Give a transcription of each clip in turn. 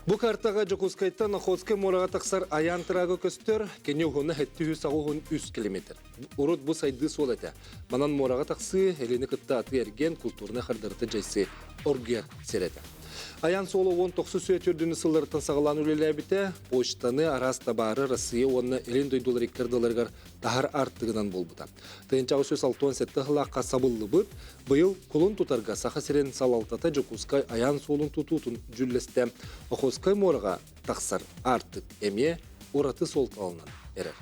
Бу картаҕа Дьокуускайтан Охотскай муораҕа тахсар Айаан трага көстөр, кини уһуна 783 километр. Урут бу сайдыы суол этэ. Манан муораҕа тахсыы, Элини кытта атыы-эргиэн, культурнай хардарыта дьайсыы оргуйар сир этэ. Айаан суола 19 үйэ төрдүнү сылларыттан саҕалаан үлэлээбитэ, почтаны, араас табаары Россия уонна Илин дойдулар икки ардыларыгар таһар аартыгынан буолбута. 1967 сыллаахха сабыллыбыт, быйыл кулун тутарга Саха сирин салалтата Дьокуускай айаан суолун тутуутун дьүүллэстэ. Охотскай муораҕа тахсар аартык эмиэ ураты суолталанан эрэр.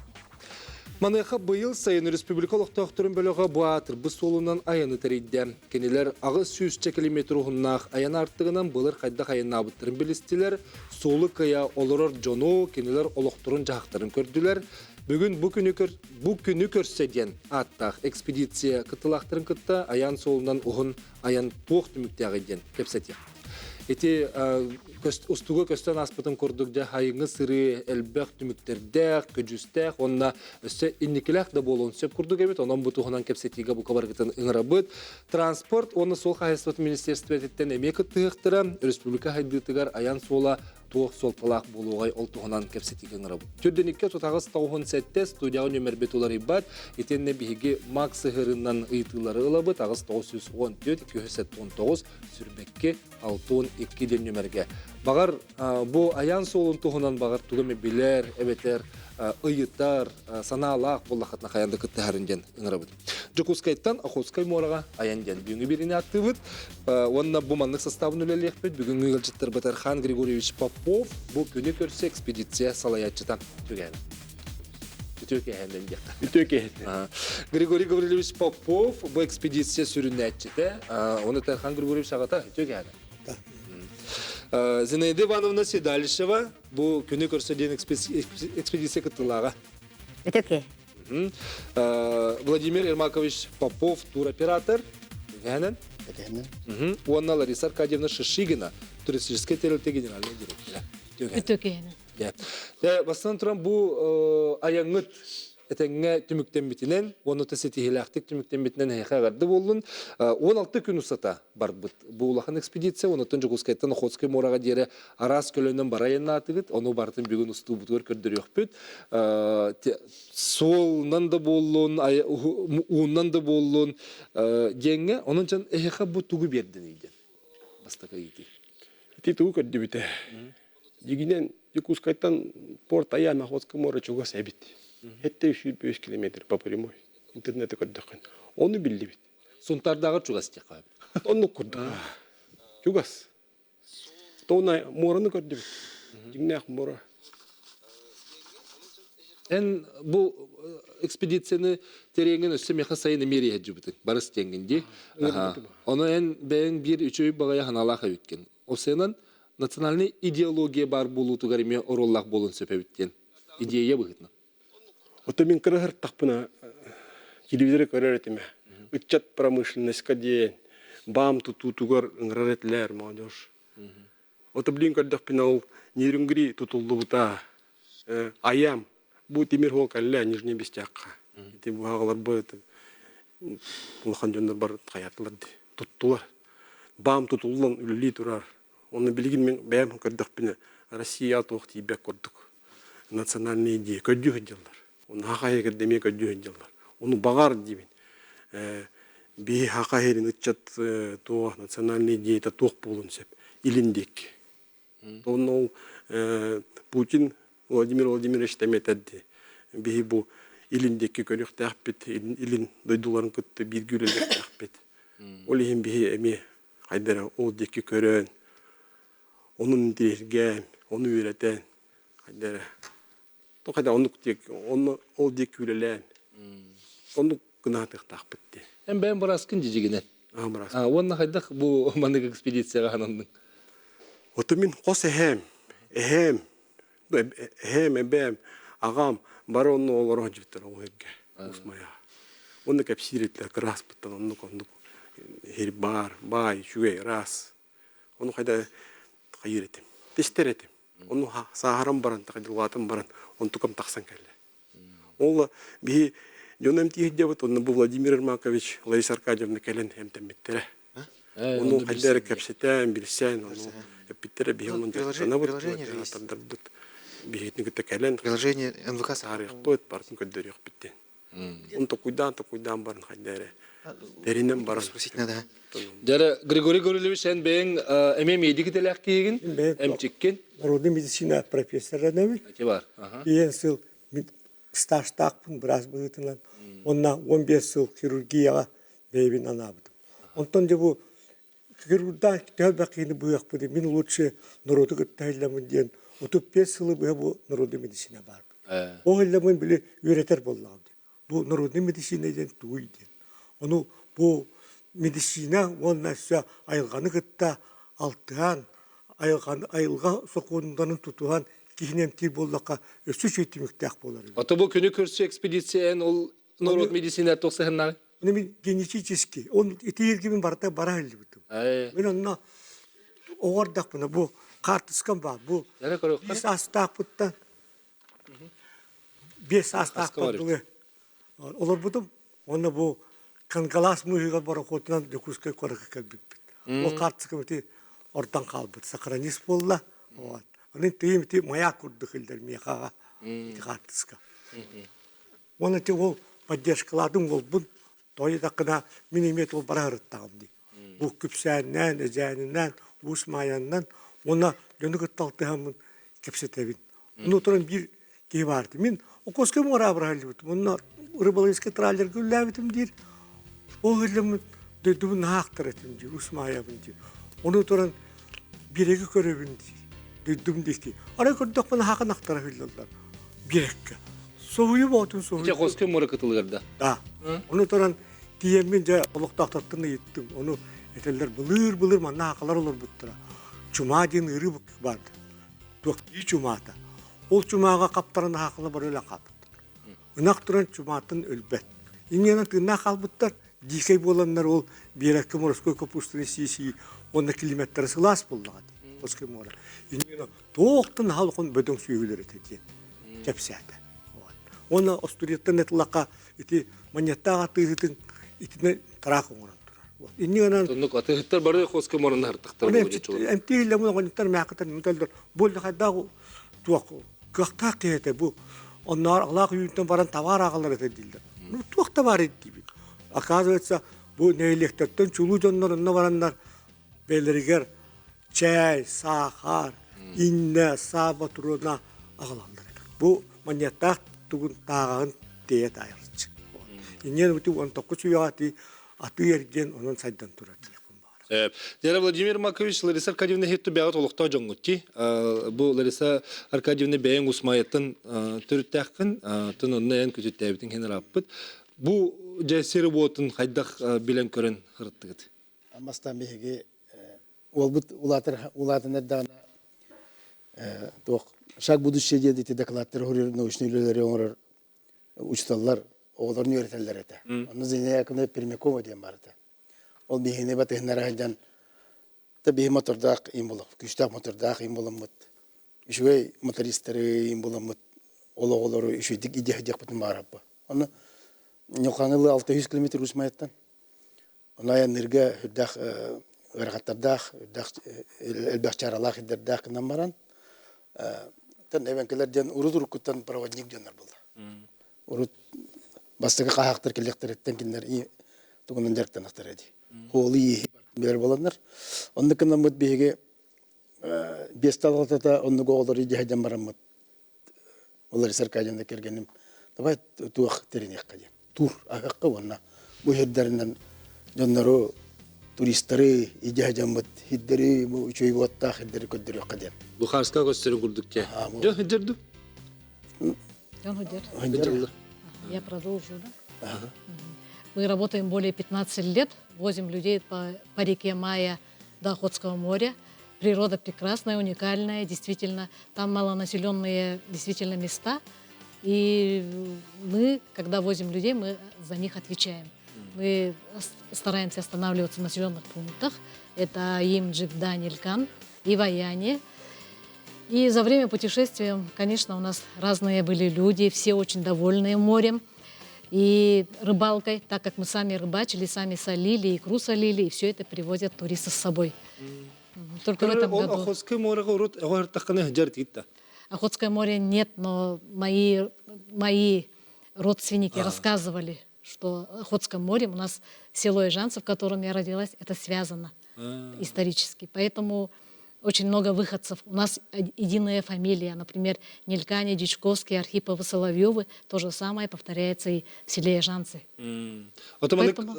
Маныаха быйыл сайын республика олохтоохторун бөлөҕө бу аатырбыт суолунан айаны тэрийдэ. Кинилэр 800 километр уһуннаах айан аартыгынан былыр хайдах айаннаабыттарын билистилэр, суолу кыйа олорор дьону, кинилэр олохторун-дьаһахтарын көрдүлэр. Бүгүн бу күнү, көр, бу күнү көрсө диэн ааттаах экспедиция кыттыылаахтарын кытта айан суолунан уһун айан туох түмүктээҕий диэн кэпсэтиэх. Ити устуга көстөн ааспытын курдук дьэ айыҥы сырыы элбэх түмүктэрдээх, көдьүүстээх уонна өссө инникилээх да буолуон сөп курдук эбит. Онон бу туһунан кэпсэтиигэ бука барыгытын ыҥырабыт. Транспорт уонна суол хаһаайыстыбатын министерствотыттан эмиэ кыттыһыахтара. Республика сайдыытыгар айан суола туох суолталаах буолуоҕай ол туһунан кэпсэтиигэ ыҥырабыт. Түрдүниккэ тутаҕыс тоҕуһун сэттэ студияҕа нүөмэрбит уларыйбат. Итиэннэ биһиги МАК сыһыарынан ыйытыылары ылабыт. 8 914 279 сүрбэкки 62 диэн нүөмэргэ. Баҕар бу айаан суолун туһунан баҕар тугу эмэ билэр, эбэтэр ыйытар, санаалаах буоллаххытына хайаан да кыттыһарын диэн ыҥырабыт. Дьокуускайтан Охотскай муораҕа айан диэн бүгүҥҥү бириини ааттыыбыт. Уонна бу маннык састаабын үлэлиэхпит. Бүгүҥҥү ыалдьыттарбыт Архан Григорьевич Попов бу күнү көрсө экспедиция салайааччыта түгэн. Үтүө киэһэнэн диэххэ. Үтүө киэһэтин. Григорий Гаврильевич Попов бу экспедиция сүрүннээччитэ. Оны Тархан Григорьевич аҕата үтүө киэһэнэн. Зинаида Ивановна Седалищева бу күнү көрсө диэн экспедиция кыттыылааҕа. Үтүө киэһэ. Владимир Ермакович Попов туроператор. Үһэнэн. Үһэнэн. Уонна Лариса Аркадьевна Шишигина туристическай тэрилтэ генеральный директора. Үтүө киэһэнэн. Бастатан туран бу айаҥҥыт этэҥҥэ түмүктэммитинэн уонна ситиһиилээхтик түмүктэммитинэн эһиэхэ эҕэрдэ буоллун. 16 күн устата барбыт бу улахан экспедиция, онуттан Дьокуускайтан Охотскай муораҕа диэри араас көлөнөн бара айаннаатыгыт, ону барытын бүгүн устуубутугар көрдөрүөхпүт. Суолунан да буоллун, ууннан да буоллун диэҥҥэ, онон дьон эһиэхэ бу тугу биэрдиний диэн бастакы ыйытыы. Ити тугу көрдүбүтэ? Дьигинэн Дьокуускайтан порт Аян Охотское море чугас эбит. Хэттэ 305 километр по прямой. Интернете көрдөххүн. Ону биллибит. Сунтардааҕар чугас диэххэ. Оннук курдук. Чугас. Тоҕуна муораны көрдүбүт. Дьиҥнээх муора. Эн бу экспедицияны тэрийэҥҥин өссө миэхэ сайын эмиэ эрийэһдьибитиҥ. Барыс диэҥҥин дии. Ону эн бэйэҥ биир үчүгэй баҕайы санаалаах эбиккин. Осенан национальный идеология баар буолуутугар эмиэ оруоллаах буолуон сөп эбит диэн идея быһыытынан. Ото мин кыраһыртахпына телевизоры көрөр этим. Ыччат промышленностька диэн баам тутуутугар ыҥырар этилэр молодежь. Ото билин көрдөхпүнэ ол Нерюнгри тутуллубута. Аям бу тимир суол кэллэ Нижний Бестяхха. Ити буһаҕалар бу улахан дьоннор бар хайатылар туттулар. Баам тутуллан үлэлии турар. Онно билигин мин бэйэм көрдөхпүнэ Россия туох тиийбэт курдук национальная идея көрдүү сылдьаллар. Оны хаха иһигэр эмиэ көрдүү сылдьаллар. Ону баҕар диибин. Биһи хаха иһэрин ыччат туох национальная идеята туох буолуон сөп. Илин диэки. Онно ол Путин Владимир Владимирович эмиэ этэрди. Биһи бу илин диэки көрүөхтээхпит, илин дойдуларын кытта бииргэ үлэлиэхтээхпит. Ол иһин биһи эмиэ хайдара ол диэки көрөн, онун интириэһиргээн, ону үөрэтэн, хайдара хайда оннук диэки, онно ол диэки үлэлээн, оннук гынаатыахтаахпыт дии. Эн бэйэм бырааскын дьидьигинэн. Аа, быраас. Уонна хайдах бу маннык экспедицияҕа хананныҥ? Ото мин хос эһээм, эһээм, эһээм, эбээм, аҕам бары онно олоро сылдьыбыттар ол эргэ Усмайа. Онно кэпсиир этилэр кырааспыттан оннук оннук иһир баар, баай, үчүгэй, ыраас. Ону хайда хайыыр этим, тистэр этим. Ону сааһыран баран, улаатан баран, онтукам тахсан кэллэ. Ол биһи дьон эмтиир диэбит, онно бу Владимир Ермакович, Лариса Аркадьевна кэлэн эмтэммиттэрэ. Ону хайда эрэ кэпсэтэн, билсэн, ону эппиттэрэ биһи онон дьарыктанабыт, оператордарбыт биһигитин кытта кэлэн Приложение НВК саарыахпыт, барытын көрдөрүөхпүт диэн. Оны токуйдаан токуйдаан баран хайда эрэ тэринэн баран. Спросить надо. Дьэ, Григорий Гаврильевич, эн бэйэҥ эмиэ медик идэлээх киһигин, эмчиккин. Народный медицина профессоранабын. Ити бар. Иэн сыл стажтаахпын быраас быһыытынан уонна 15 сыл хирургияҕа бэйэбин анаабытым. Онтон дьэ бу хирурдаах төһө элбэх киһини быһыахпытый, мин лучше норуоту кытта иһиллэммин диэн 35 сылы быһа бу народный медицина баар. Ол иһиллэммин били үөрэтэр буоллаҕым дии. Бу народный медицина диэн тугуй диэн. Ону бу медицина уонна өссө айылҕаны кытта алтыһан, айылҕаны айылҕа сокуоннарын тутуһан киһини эмтиир буоллахха өссө үчүгэй түмүктээх буолар эбит. Ото бу күнү көрсүү экспедиция эн ол норуот медицина туох сыһыннаҕый? Мин генетически, он итииргибин барыта бара сылдьыбытым. Мин онно оҕордохпуна бу хаартыскам баар, бу биэс саастаахпыттан биэс саастаахпар дылы олорбутум. Уонна бу Кангалаас мыыһыгар борохуотунан Дьокуускай куоракка кэлбиппит. Ол хаартыскам ити ордон хаалбыт. Сохранись буолла. Вот. Онон тыйым ити маяк курдук илдэр миэхэҕэ ити хаартыска. Уонна ити ол поддержкалаатым уолбун тоойдаххына мин эмиэ ол бара сырыттаҕым дии. Бу Күпсээннээн, Эдьээнинээн, Уус Маайаннан уонна дьону кытта алтыһаммын кэпсэтэбин. Онно туран биир киһи баар этэ. Мин Окуоска муора быраһыллыбытым. Онно рыболовецкай траллерга үллээбитим диир. Ол иһиллэммин дойдубун наһаа ахтар этим диир, Уус Маайабын диир. Ону туран биэрэги көрөбүн диир, дойдум диэки. Арай көрдөхпүнэ хаакын ахтара сылдьаллар биэрэккэ. Соһуйу боотун соһуйу. Дьэ, Хоской муора кытылыгар да. Да. Ону туран тиийэммин дьэ олохтоохтортон ыйыттым. Ону этэллэр былыр-былыр манна хаакалар олорбуттара. Чумаа диэн ыарыы баар. Туох кии чумаата. Ол чумааҕа хаптаран хаакала бары өлөн хаалбыттар. Ынах туран чумааттан өлбөт. Инньэнэн тыыннаах хаалбыттар. Дикэй буоланнар ол биэрэккэ морской капустаны сии-сии уонна килиимэттэрэ сылаас буоллаҕа дии. Морской муора. Инньэнэн туохтан наһаа улахан бөдөҥ сүөһүлэр этэ диэн кэпсээтэ. Уонна остуоруйаттан этилахха ити манньаттаах атыыһытын итинэ тараах оҥорон турар. Инньэ гынан Оннук атыыһыттар бары хоска морон аһартахтар Эмтииллэ мун оҕонньоттор мээххитэр мүтэллэр буолла хайдаах туох кыахтаах киһи этэ бу онноор алаах үүнтэн баран табаар аҕалар этэ дииллэр. Ну туох табаар диибит. Оказывается, бу нэһилиэктэртэн чулуу дьоннор онно бараннар бэйэлэригэр чээй, саахар, иннэ, саа ботуруона аҕалаллар эбит. Бу манньыаттаах тугун тааҕаҕын тиэйэ таайарчы. Инньэ бу 19 үйэҕэ ати атыы эргиэн онон сайдан турар диэхпин баҕарабын. Дьэ, Владимир Маркович, Лариса Аркадьевна иһитту бэҕэт олохтоох дьоҥҥут дии. Бу Лариса Аркадьевна бэйэҥ Усмайаттан төрүттээххин, тын онно эн күтүттээбитин иһин ырааппыт. Бу дьэ сир уотун хайдах билэн көрөн сырыттыгыт? Мастан биһиги уолбут улаатар улаатан эрдэҕинэ туох шаг будущее диэн ити докладтары суруйар научнай үлэлэри оҥорор учууталлар оҕолорун үөрэтэллэр этэ. Онно Зина Яковлевна Пермякова диэн баар этэ. Ол биһигини батыһыннара сылдьан та биһи мотордаах им булах, күүстээх мотордаах им буламмыт, үчүгэй мотористары им буламмыт, ол оҕолору үчүгэйдик идиэхпитин баараппа. Онно Ньукхаҥылы 600 километр Усмайаттан Ону айанныырга үрдээх ыарахаттардаах, үрдээх элбэх чааралаах ирдэрдээх гынан баран, тэн эбэҥкилэр диэн урут уруккуттан проводник дьоннор буолла. Урут бастакы хаһаахтар кэлиэхтэриттэн кинилэр тугунан дьарыктанахтара дии. Хуолу ииһи билэр буоланнар. Оннук гынаммыт биһиги биэс талҕатата оннук оҕолору идиһэдьэн бараммыт Лариса Аркадьевна кэргэним давай туох тэриниэххэ диэн тур аһыахха уонна бу сирдэринэн дьоннору туристары идиһэ дьоммут сирдэри бу үчүгэй уоттаах сирдэри көрдөрүөххэ диэн. Бухарска көстөрүн курдук дьэ. Дьон сылдьар Дьон сылдьар. Я продолжу, да? Мы работаем более 15 лет, возим людей по, по реке Мая до Охотского моря. Природа прекрасная, уникальная, действительно. Там малонаселенные действительно места. И мы, когда возим людей, мы за них отвечаем. Мы стараемся останавливаться в населенных пунктах. Это Имджик, Данилькан и Ваяне. И за время путешествия, конечно, у нас разные были люди, все очень довольные морем. и рыбалкой, так как мы сами рыбачили, сами солили, икру солили, и все это привозят туристы с собой. Только в этом году. Охотское море урут Охотское море нет, но мои, мои родственники рассказывали, что Охотском морем у нас село Ижанцы, в котором я родилась, это связано исторически. Поэтому очень много выходцев. У нас единая фамилия. Например, Нелькане, Дичковский, Архиповы, Соловьевы. То же самое повторяется и в селе Ижанцы. Поэтому...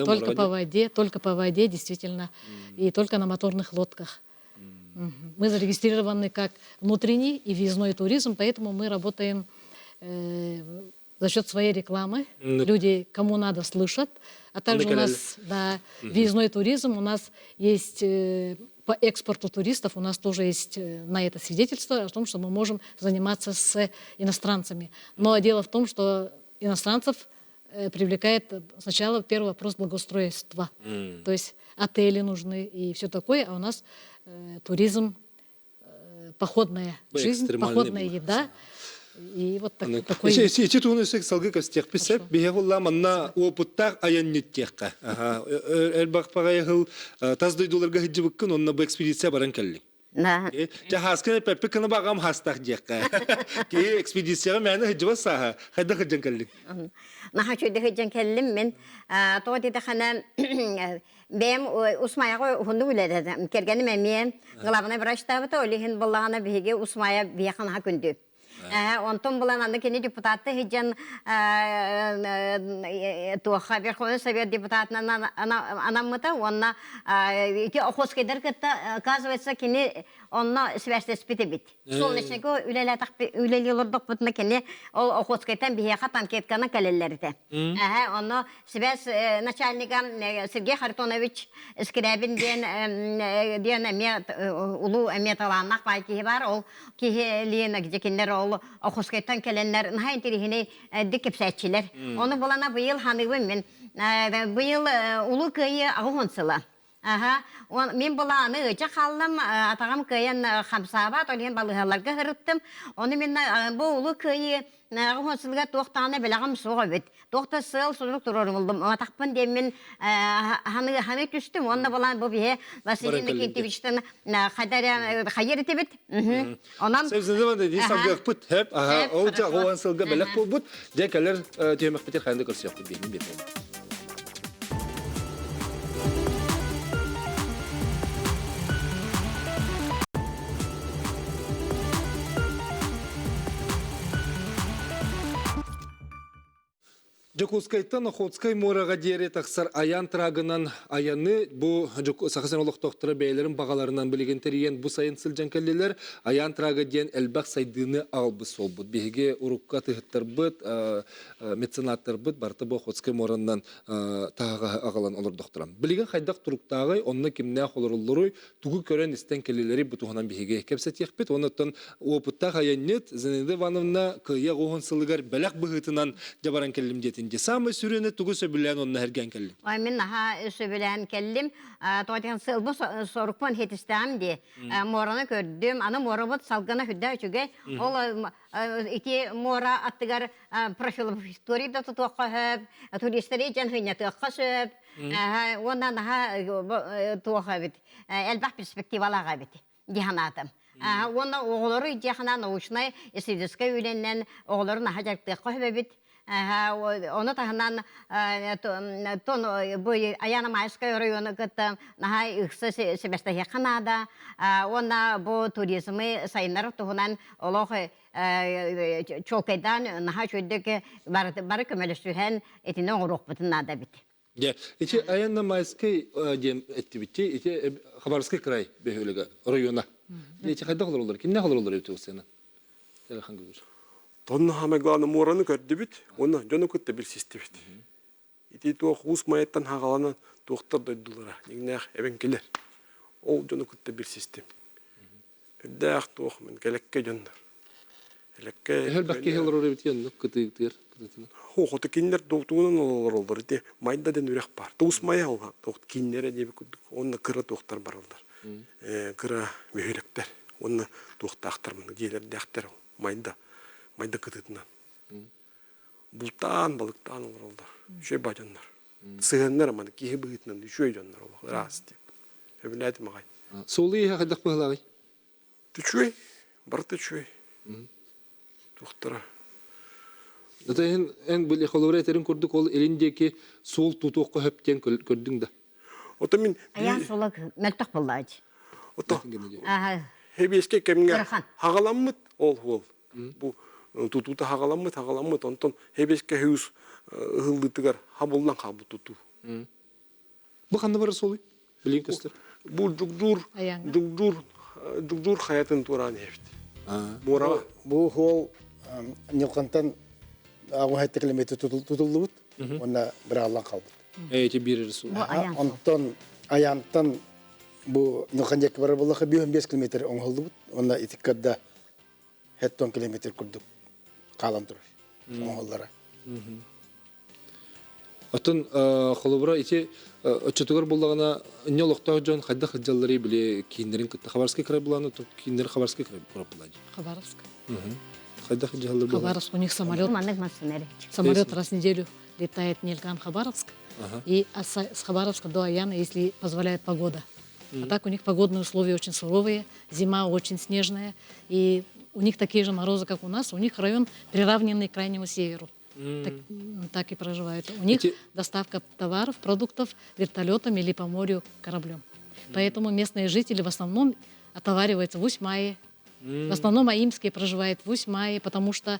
Только по воде, только по воде, действительно. И только на моторных лодках. Мы зарегистрированы как внутренний и въездной туризм, поэтому мы работаем за счет своей рекламы. Люди, кому надо, слышат. А также у нас, да, въездной туризм, у нас есть по экспорту туристов, у нас тоже есть на это свидетельство о том, что мы можем заниматься с иностранцами. Но дело в том, что иностранцев привлекает сначала первый вопрос благоустройства. То есть отели нужны и все такое, а у нас туризм, походная жизнь, походная еда. И вот так, такой... Ити туһун өсөк салгы көстиэхпит сөп. Биһиги улла манна опыттаах айанньыттиэххэ. Элбэх паҕайыһыл тас дойдуларга сылдьыбыккын, онно бу экспедиция баран кэллиҥ. Дьэ хааскын эппэппит гына баҕам хаастаах диэххэ. Киһи экспедицияҕа мээнэ сылдьыбат сааһа. Хайдах сылдьан кэллиҥ? Наһаа үчүгэйдик сылдьан кэллим мин. Тоҕо диэтэххинэ бэйэм Усмаяҕа уһуннук үлэлээтим. Кэргэним эмиэ главнай врачтаабыта, ол иһин буоллаҕына биһиги Усмая биһиэхэ наһаа күндү. Онтон булан аны кини депутатта сылдьан туохха Верховный Совет депутатынан анаммыта уонна ити Охотскайдар кытта оказывается кини онно связьтеспит эбит. Солнечнику үлэлии олордохпутуна кини ол Охотскайтан биһиэхэ танкетканы кэлэллэр этэ. Онно связь начальника Сергей Харитонович Скрябин диэн диэн эмиэ улуу эмиэ талааннаах баай киһи бар. Ол киһи Лена где кинилэр ол Охотскайтан кэлэннэр наһаа интэриэһинэй дик кэпсээччилэр. Ону булана быйыл ханыыбын мин. Быйыл Улуу Кыайыы 80 сыла. Аха, мин былааны ыча хааллым, атаҕым кыайан хамсаабат, ол иһин балыыһаларга сырыттым. Ону мин бу Улуу Кыайыы 80 сылыгар туох даҕаны бэлэҕим суох эбит. Туох да сыал-сорук туруоруллум. Атахпын диэммин ханы ханы түстүм. Уонна булан бу биһи Василий Никитичтан хайдар хайыр этибит. Онон Сөбүлээн салгыахпыт хэп. Аха, ол жа сылга бэлэх буолбут. Дьэ кэлэр түһүмэхпитин хайанда көрсүөхпүт биһини биир. Дьокуускайтан Охотскай муораҕа диэри тахсар айан трагынан айаны бу Саха сирин олохтоохторо бэйэлэрин баҕаларынан билигин тэрийэн бу сайын сылдьан кэллилэр. Айан трага диэн элбэх сайдыыны аҕалбыт суолбут. Биһиги урукку атыыһыттарбыт, меценаттарбыт барыта бу Охотскай муоранан таһаҕаһы аҕалан олордохторо. Билигин хайдах туруктааҕый, онно кимнээх олороллоруй, тугу көрөн-истэн кэллилэрий бу туһунан биһиги кэпсэтиэхпит. Оннуттан опыттаах айанньыт Зинаида Ивановна кыайа оҕуһун сылыгар бэлэх быһыытынан дьабаран кэллим диэтин дии. Саамай сүрүнэ тугу сөбүлээн онно эргэн кэллим? Ой, мин наһаа сөбүлээн кэллим. Тоҕо диэн сылбы сорукпун хитистэҕим дии. Муораны көрдүм. Аны муорабыт салгына сүрдээх үчүгэй. Ол ити муора аттыгар профилакторий да тутуохха сөп, туристары дьэн хынньатыахха сөп. Уонна наһаа туох эбит, элбэх перспективалаах эбит дии санаатым. Уонна оҕолору дьиэхана научнай исследовательскай үлэннэн оҕолору наһаа дьарыктыахха сөп эбит. Ону таһынан тон бу Аяна Майскай оройуону кытта наһаа ыкса сибэстэһиэххэ наада. Уонна бу туризмы сайыннарар туһунан олох чуолкайдаан наһаа үчүгэйдик бары көмөлөсүһэн итини оҥоруохпутун наада эбит. Дьэ, ити Аянна Майскай диэн эттибитти, ити Хабаровский край бөһүөлэгэ оройуона. Ити хайдах олороллор? Кимнээх олороллор эбит сцена? Телехан Гүгүр. Тонна самое главное муораны көрдүбүт, уонна дьону кытта билсистибит. Ити туох уус майаттан хагаланан туохтар дойдулара, дьиҥнээх эбэҥкилэр. Ол дьону кытта билсистим. Үрдээх туох мин кэлэккэ дьоннор. Элэккэ Элбэх киһи олорор эбит оннук кытыытыгар кытыытына. Хохото кинилэр тугунан олороллор ити майда ден үрэх бар. Туус майа ол кинилэрэ диэбит курдук уонна кыра туохтар бараллар. Кыра бөһүөлэктэр уонна туохтаахтар маны дьиэлэрдээхтэр майда майда кытыытынан. Бултаан, балыктаан олороллор. Үчүгэй баа дьоннор. Сыһыаннар маны киһи быһыытынан үчүгэй дьоннор олох ыраас дип. Сөбүлээтим аҕай. Суолу иһэ хайдах быһылааҕый? Үчүгэй, барыта үчүгэй. Туохтара. Ата эн эн били холобура этерин курдук ол илин диэки суол тутуохха хөп диэн көрдүҥ да. Ото мин Аян суола мөлтөх буоллаач. Ото Хэбиэскэ кэмҥэ хаҕаламмыт ол уол. Бу тутуута хаҕаламмыт, хаҕаламмыт, онтон хэбиэскэ хүүс ыһыллыытыгар хабыллан хаалбыт тутуу. Бу ханна барар суолуй? Билин көстөр. Бу Дьугдуур, Дьугдуур, Дьугдуур хайатын туораан иһэбит. Муораҕа. Бу суол Ньылхантан аҕыс километр тутуллубут уонна бырааллан хаалбыт. Эти биир суол. Онтон Аянтан бу Ньылхан диэки барар буоллахха 5 километр оҥоһуллубут. Уонна итиккарда 70 километр курдук хаалан турар оҥоһуллара. Оттон холобура ити оччотугар буллаҕына инньэ олохтоох дьон хайдах сылдьалларый били кииннэрин кытта Хабаровскай край булааны кииннэр Хабаровскай край буолар Хабаровск. Хайдах дьаһаллар Хабаровск у них самолет. Самолет раз в неделю летает Нелькан Хабаровск. И с Хабаровска до Аяна, если позволяет погода. А так у них погодные условия очень суровые, зима очень снежная, и у них такие же морозы, как у нас. У них район приравненный к крайнему северу. Так, так и проживают. У них доставка товаров, продуктов вертолетом или по морю кораблем. Поэтому местные жители в основном отовариваются в Усть-Мае. В основном аимские проживают в Усть-Мае, потому что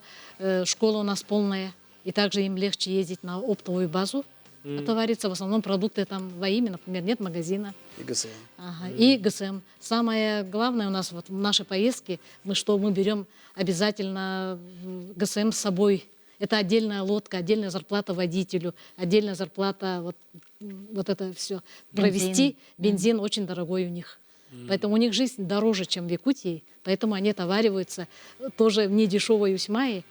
школа у нас полная. И также им легче ездить на оптовую базу, отовариться. В основном продукты там в Аиме, например, нет магазина. И ГСМ. Ага, и ГСМ. Самое главное у нас вот в нашей поездке, мы что, мы берем обязательно ГСМ с собой. Это отдельная лодка, отдельная зарплата водителю, отдельная зарплата, вот, вот это все. Провести бензин очень дорогой у них. Поэтому у них жизнь дороже, чем в Якутии, поэтому они отовариваются тоже в недешевой Усьмае,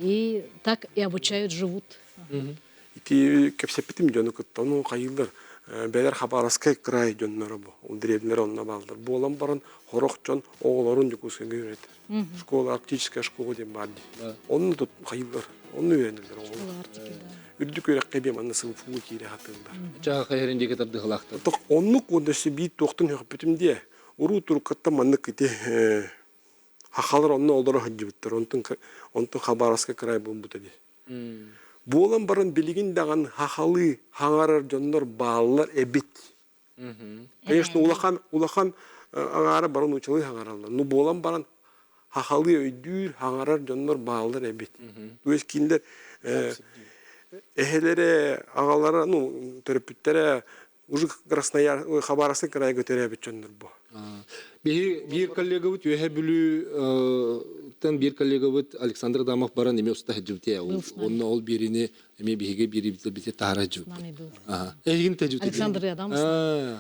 и так и обучают, живут. Ити кэпсэппитим дьону кытта ону хайыылар бэлэр Хабаровскай край дьонноро бу. Ол древнер онно бааллар. Буолан баран хорох дьон оҕолорун Дьокуускайга үөрэтэр. Школа, арктическая школа диэн баар дии. Онно тут хайыылар, онно үөрэнэллэр оҕолор. Үрдүк үөрэххэ биэм анна сылфуу киирэ хатыыллар. Чааха хайарын диэки тардыһылаахтар. Оннук уонна өссө биир туохтан хөхпүтүм диэ. Уруу туруккаттан маннык ити хахалар онно олоро сылдьыбыттар. Онтон онтон Хабаровскай край буолбута дии. Буолан баран билигин даҕаны хахалыы хаҥарар дьоннор бааллар эбит. Конечно, улахан улахан аҥаара баран нуучалыы хаҥараллар. Ну буолан баран хахалыы өйдүүр, хаҥарар дьоннор бааллар эбит. То есть кинилэр эһэлэрэ, аҕалара, ну төрөппүттэрэ уже Краснояр, Хабаровскай крайга төрөөбүт дьоннор бу. Биһи биир коллегабыт Үөһэ Бүлүүтэн биир коллегабыт Александр Адамов баран эмиэ уста сылдьыбыт Онно ол биэриини эмиэ биһиги биэриибит таһара сылдьыбыппыт. Эһигин тэжибит. Александр Адамов.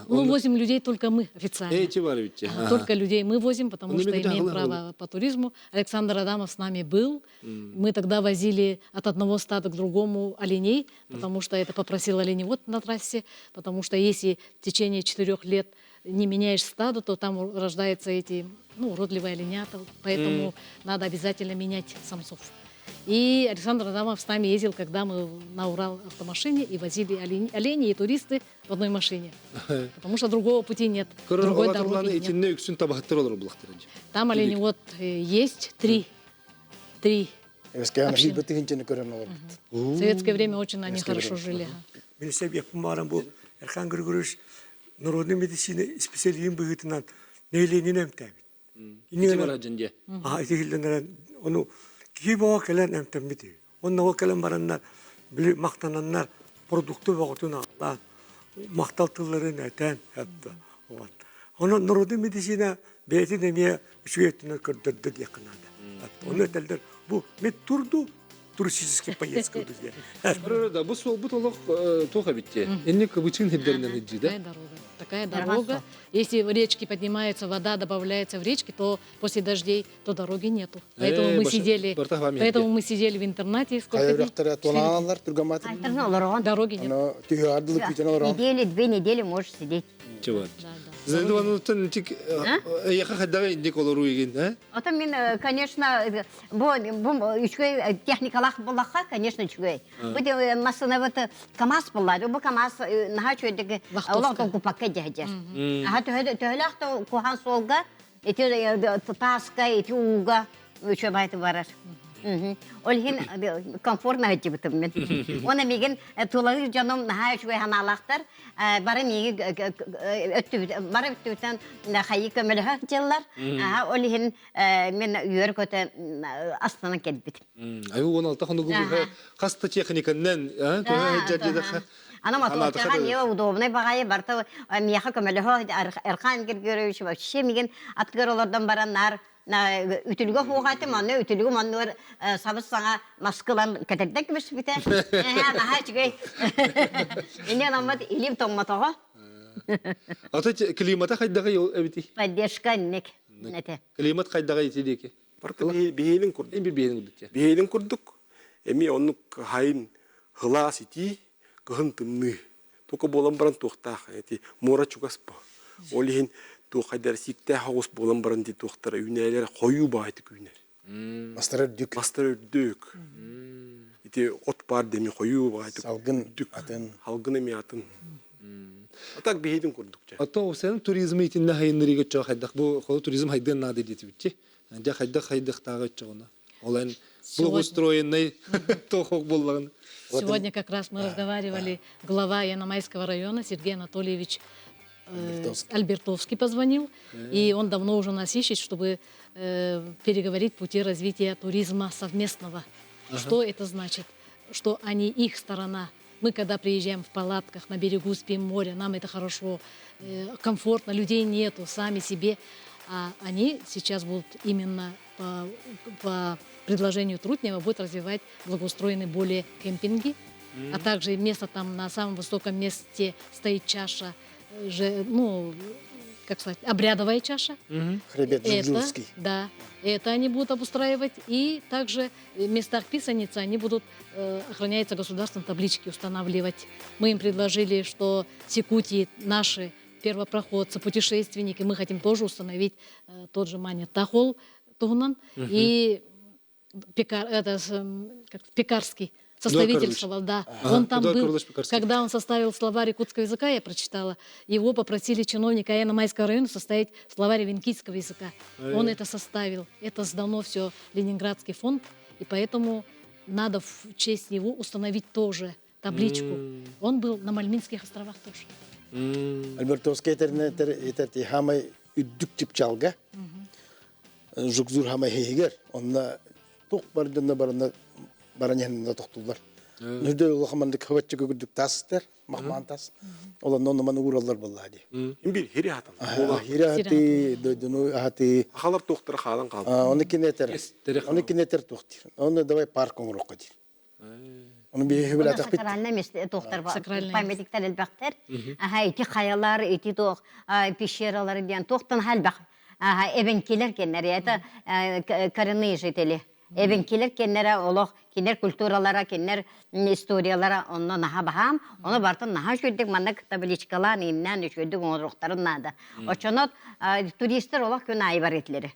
Ну, возим людей только мы официально. Эти бар ведь. Только людей мы возим, потому что имеем право по туризму. Александр Адамов с нами был. Мы тогда возили от одного стада к другому оленей, потому что это попросил оленевод на трассе, потому что если в течение 4 лет не меняешь стадо, то там рождаются эти, ну, уродливые оленята, поэтому надо обязательно менять самцов. И Александр Адамов с нами ездил, когда мы на Урал автомашине и возили олени и туристы в одной машине. Потому что другого пути нет, другой дороги нет. Там оленевод есть три. Три. В советское время очень они хорошо жили. Мин себеппин баран бу Эрхан Григорьевич народный медицина специалиһин быһыытынан нэһилиэнньэни эмтээбит. Ити барар дьон дьэ. Аа ити иһиллэнэрэн ону киһи бөҕө кэлэн эмтэммит. Онно ол кэлэн бараннар били махтананнар продукты бөҕөтүн аҕалаан махтал тылларын этэн эптэ. Вот. Онон народный медицина бэйэтин эмиэ үчүгэй өттүнэн көрдөрдө диэххэ наада. Ону этэллэр бу медтурду туристический поездка диэн. Да, бу суолбут олох туох эбит дии. Инник кыбычыын хирдэринэн иджи да. Такая дорога. Если в речке поднимается вода, добавляется в речки, то после дождей, то дороги нету. Поэтому мы сидели, поэтому мы сидели в интернате сколько дней? Дороги нет. Недели, 2 недели можешь сидеть. Чего? Эйиэхэ хайдаҕый инник олоруу игин, Ото мин, конечно, бу бу үчүгэй техникалаах буоллахха, конечно, үчүгэй. Бу массыына вот КамАЗ буолла. Бу КамАЗ наһаа үчүгэйдик олох купакка дьэһдьэр. Аха төһөлөөх да куһаҕан суолга ити тааска, ити ууга үчүгэй барар. Ол иһин комфортно сылдьыбытым мин. Уонна миигин тулалыыр дьонум наһаа үчүгэй санаалаахтар. Бары миигин бары өттүбүттэн хайыы көмөлөһө сылдьаллар. Ол иһин мин үөр көтө астынан кэлбитим. Аю 16 хонугу хас да техниканнан көһө Ана мотоциклга не удобный баҕайы барта миэхэ көмөлөһө Эрхан Григорьевич вообще миигин аттыгар олордон баран наар үтүлүгэ хуохатым, онно үтүлүгүм оннугар сабыс саҥа маскылан кэтэрдэн кэбиспитэ. Наһаа үчүгэй. Инньэ гынаммыт илиим тоҥмотоҕо. Ата климата хайдаҕый эбитий? Поддержка инник этэ. Климат хайдаҕый ити диэки? Барыта биһиэнин курдук. Эми биһиэнин курдук. Биһиэнин курдук. Эми оннук хайын сылаас итии, кыһын тымныы. Тука буолан баран туохтаах эти муора чугас бу. Ол иһин туохайдар сииктээх оҕус буолан баран ди туохтара үүнээлэр хойуу баайтык үүнэр. Мастар үрдүк. Мастар үрдүк. Ити от баар деми хойуу баайтык. Салгын атын. Салгын эми атын. А так биһиэтин курдук. Ото сен туризм итиннэ хайыннырыга чо хайдах бу холу туризм хайдыан наада диэтибитчи. Дьэ хайдах хайдахтааҕы оччоҕуна. Ол эн благоустроенный тохок буллагын. Сегодня как раз мы разговаривали, глава Яномайского района Сергей Анатольевич Альбертовский. Альбертовский позвонил, и он давно уже нас ищет, чтобы переговорить пути развития туризма совместного. Что это значит? Что они их сторона. Мы когда приезжаем в палатках, на берегу спим море, нам это хорошо, комфортно, людей нету, сами себе. А они сейчас будут именно по предложению Трутнева будут развивать благоустроенные более кемпинги, а также место там на самом высоком месте стоит чаша, же, ну, как сказать, обрядовая чаша. Хребет Это, Жужурский. да, это они будут обустраивать. И также в местах писаницы они будут, охраняется государством, таблички устанавливать. Мы им предложили, что с Якутии наши первопроходцы, путешественники, мы хотим тоже установить тот же Манньыаттаах Уол туһунан. И Пекар, это, как, Пекарский, составитель Карлович. слова, да. Ага, Он там Эдуард был, Карлович Пекарский. когда он составил словарь якутского языка, я прочитала, его попросили чиновника Аяна-Майского района составить словарь эвенкийского языка. Он это составил. Это сдано все Ленинградский фонд, и поэтому надо в честь него установить тоже табличку. Он был на Мальминских островах тоже. Альбертовский этэринэн этэр саамай үрдүк чыпчаалга. Жукзур саамай иһигэр. Онно туох баар дьонно барына баран иһэннэ тохтууллар. Нүрдө улахан хабатчы көрдүк тастар, махман тас. Олон онно маны уураллар буолла дии. Им бир хири хатан. Хири хати, дойдуну хати. Ахалар туохтара хаалан хаалды. Оны кинетер. Тере Оны кинетер туохтир. Оны давай парк оҥоруохха диир. Оны би Онно хүбүлэтэх бит. сакральное место туохтар Сакральное памятниктар элбэхтэр. Аха ити хайалар, ити туох пещералар диэн туохтан элбэх. Аха эбенкилер кеннер, это коренные жители. Эбенкилер кеннере олох, кинер культуралара, кинер историялара онно наһаа баһаам, ону бартын наһаа үчүгэйдик маннык табличкалаан иннээн үчүгэйдик оҥоруохтарын наада. Оччоно туристар олох күн аайы бар этилэри.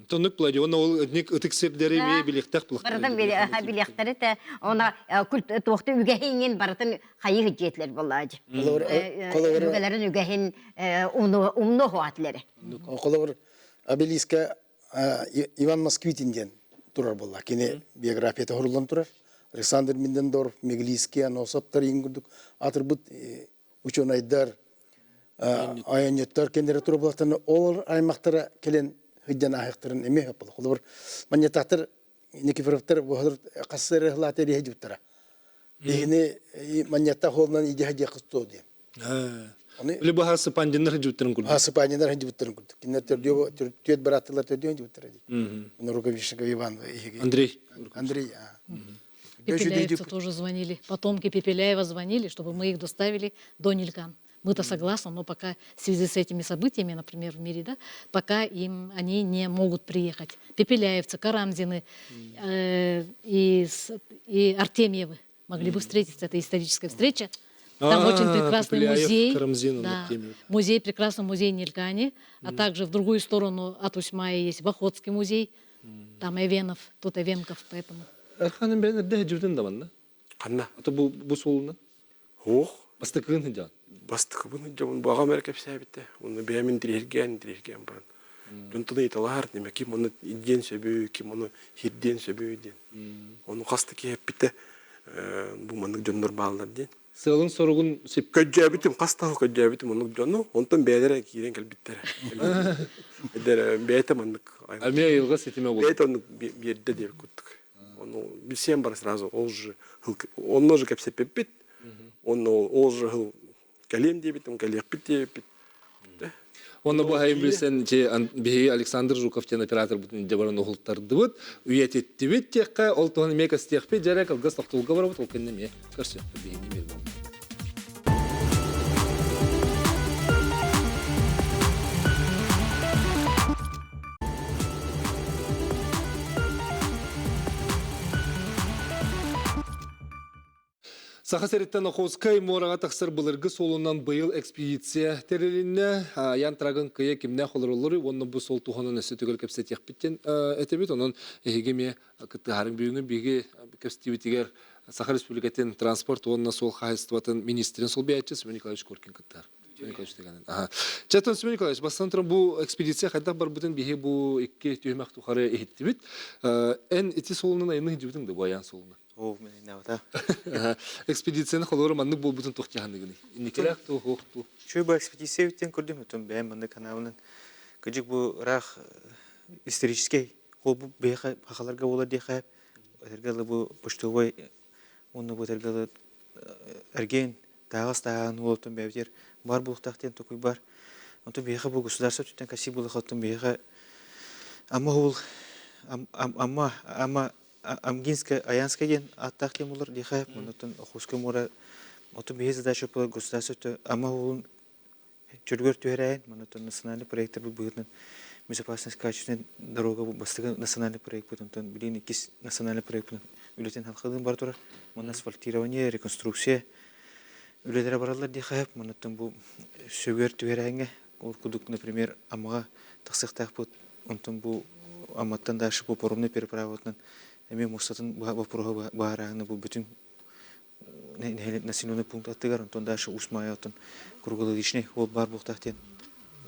Тоннук плади, он ол ник ытык сирдери ми билихтэх булахтар. Барытын билиэхтэри те она культ туохты үгэһиҥин барытын хайыы жетилер буоллаажы. Холобур Үгэлэрин үгэһин умну хуатлери. Холобур обелиска Иван Москвитин диэн турар буолла. Кини биографията суруллан турар. Александр Миддендорф, Меглийский, Аносоптар иҥин курдук аатырбыт ученайдар, айанньыттар кендері турар буоллахтарына олар аймахтара келен хыдьан ааһыахтарын эмиэ сөп буолла. Холобур Манньыаттаахтар Никифоровтар буһалар хассары хылаата диэхэ Биһини Манньыаттаах Уолунан идэһэ диэх кыстоо диэн. Оны Или баһасы пандиннар жуттарын курдук. Асыпанинар хандибыттарын курдук. Кинилэр төрдүө түөрт бырааттылар төрдүө хандибыттара дии. Оны Рукавишников Иван иһиги. Андрей. Андрей. Пепеляевцы тоже звонили. Потомки Пепеляева звонили, чтобы мы их доставили до Нелькан. Мы-то согласны, но пока в связи с этими событиями, например, в мире, да, пока им они не могут приехать. Пепеляевцы, Карамзины и, и Артемьевы могли бы встретиться. Это историческая встреча. Там очень прекрасный музей. Карамзин, да, музей, прекрасный музей Нелькани, а также в другую сторону от Усьмая есть Вахотский музей. Там Эвенов, тут Эвенков, поэтому. Эрханын бэйэн эрдэ жибитин да манна. Ханна? Ата бу бу суолунан. Ох. Бастакыгын сылдьан. Бастакыбын сылдьабын. Бу аҕам эрэ кэпсээбитэ. Онно бэйэм интириэһиргээн интириэһиргээн баран. Дьонтон ыйыталаһар диэмэ ким ону илдьиэн сөбүй, ким ону сирдиэн сөбүй диэн. Ону хас да киһи эппитэ бу маннык дьоннор бааллар диэн. Сыалын соругун сип Көддьөөбүтүм, хас да көддьөөбүтүм оннук дьону, онтон бэйэлэрэ киирэн кэлбиттэрэ. Эдэр бэйэтэ маннык Эмиэ айылҕа ситимэ буолар. Бэйэтэ оннук биэрдэ диэбит курдук. Ону билсиэн бара сразу ол же онно же кэпсэппиппит. Онно ол же кэлиэм диэбитим, кэлиэхпит диэбиппит. Онно бу хайын билсэн биһиги Александр Жуков диэн операторбытын илдьэ баран уһултардыбыт, үйэтиттибит диэххэ, ол туһунан эмиэ көстүөхпүт, дьэрэ кылгас тохтуулга барабыт, ол кэннэ эмиэ көрсүөхпүт биһини мир Саха сириттэн Охотскай муораҕа тахсар былыргы суолунан быйыл экспедиция тэрилиннэ. Аян Трагын кыйа кимнээх олороллоруй уонна бу суол туһунан өссө төгүл кэпсэтиэхпит этэбит. Онон эһиги эмиэ кыттыһарыҥ бүгүҥҥү биһиги кэпсэтиибитигэр Саха Республикатын транспорт уонна суол хаһаайыстыбатын министрин солбуйааччы Семен Николаевич Коркин кыттар. Семен Николаевич дегенин. Чэтон Семен Николаевич, бастан туран бу экспедиция хайдах барбытын биһи бу икки түһүмэх тухары иһиттибит. Эн ити суолунан айанны иһдибитиҥ да бу аян суолунан? Оо, мин Экспедицияны холоро маннык буолбутун туох дьаһаныгыный? Инникилээх туу, хуох туу? Чуй бу экспедиция үттен көрдүм, өтөн бэйэм маннык ханаабынан кыдьык бу ыраах исторический ол бу биһиэхэ хахаларга буолар диэхэ этэргэ дылы бу почтовой уонна бу этэргэ дылы эргиэн тааҕас тааҕын уолтун бэйэбитигэр бар буолуохтаах диэн токуй бар. Онтон биһиэхэ бу государство өттүттэн кассир буолуохтан биһиэхэ Амма уһул Амма Амма Амгинская Аянская диэн ааттаах диэн булар диэхэ оннуттан Охотское море оту биһи задача буолар государство өттө Амма уһулун чөлүгэр түһэрээһин манна национальный проекттар быһыытынан безопасность качественной дорога бастакы национальный проект онтон билигин иккис национальный проект үлэтин халхалыын бара турар манна асфальтирование реконструкция үлэлэрэ бараллар диэхэ маннаттан бу сөбүгэр түһэрээҥҥэ ол курдук например Аммаҕа тахсыахтаахпыт онтон бу Амматтан дальше по паромной переправатынан эмиэ муостатын боппуруоһа быһаарааһына бу бүтүн населенный пункт аттыгар, онтон дальше Усть-Майа оттон круглогодичный ол баар буолуохтаах диэн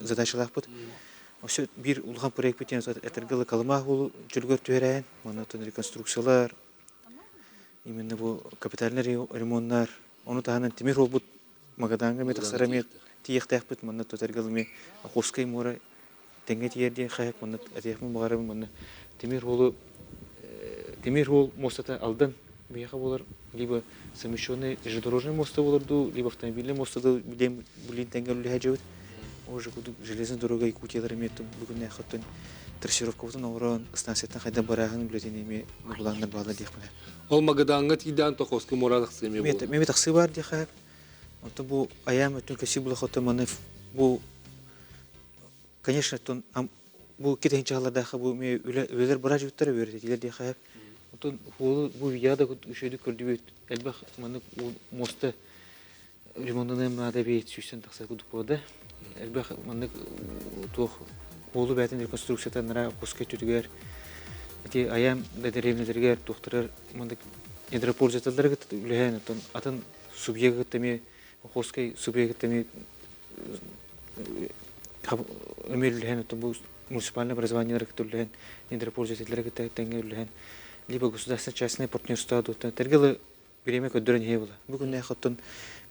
задачалаахпыт. Өссө биир улахан проекпыт диэн этэргэ дылы Колыма уолу чөлүгэр түһэрээһин, манна оттон реконструкциялар, именно бу капитальный ремоннар, ону таһынан тимир уолбут Магадаҥҥа эмиэ тахсара эмиэ тиийиэхтээхпит, манна этэргэ дылы эмиэ Охотскай муора тэҥҥэ тиийэр диэн хаһыат манна этиэхпин баҕарабын манна тимир уолу тимир уол муостата Алдан биһиэхэ буолар либо совмещенный железнодорожный муоста буолар дуу либо автомобильный муоста дуу билин билин тэҥҥэ үлэлэһэ дьыбыт уже кудук железная дорога Якутиялар эмиэ бүгүннээххиттэн трассировкабытын оҥорон станцияттан хайдах барааһын үлэтин эмиэ былааннар бааллар диэхпин Ол Магадаҥҥа тиийдээн Тохоска муора тахсыы эмиэ буолар. Эмиэ тахсыы баар диэхэ. Онтон бу айаам өттүн көсүү булахоттон маны бу Конечно, оттон бу китэһин бу эмиэ үлэлэр бара дьүттэр үөрэтилэр диэхэ. Оттон хуолу бу видеода үчүгэйдик көрдүбүт. Элбэх маннык муоста ремонтаныам наада эбит сүүстэн тахса курдук буолда. Элбэх маннык туох хуолу бээтин реконструкцията нара куска өттүтүгэр ити айам да дэриэбинэлэригэр туохтарар маннык недропользователлары кытта үлэһэн оттон атын субъект кытта эмиэ Охотскай субъект эмиэ эмиэ үллэһэн оттон бу муниципальное образованиелары кытта үллэһэн недропользователлэри кытта тэҥҥэ үллэһэн либо государственное частное партнерство дуоттан тэргилы бириэмэ көрдөрөн иһэ була. Бу күннээх оттон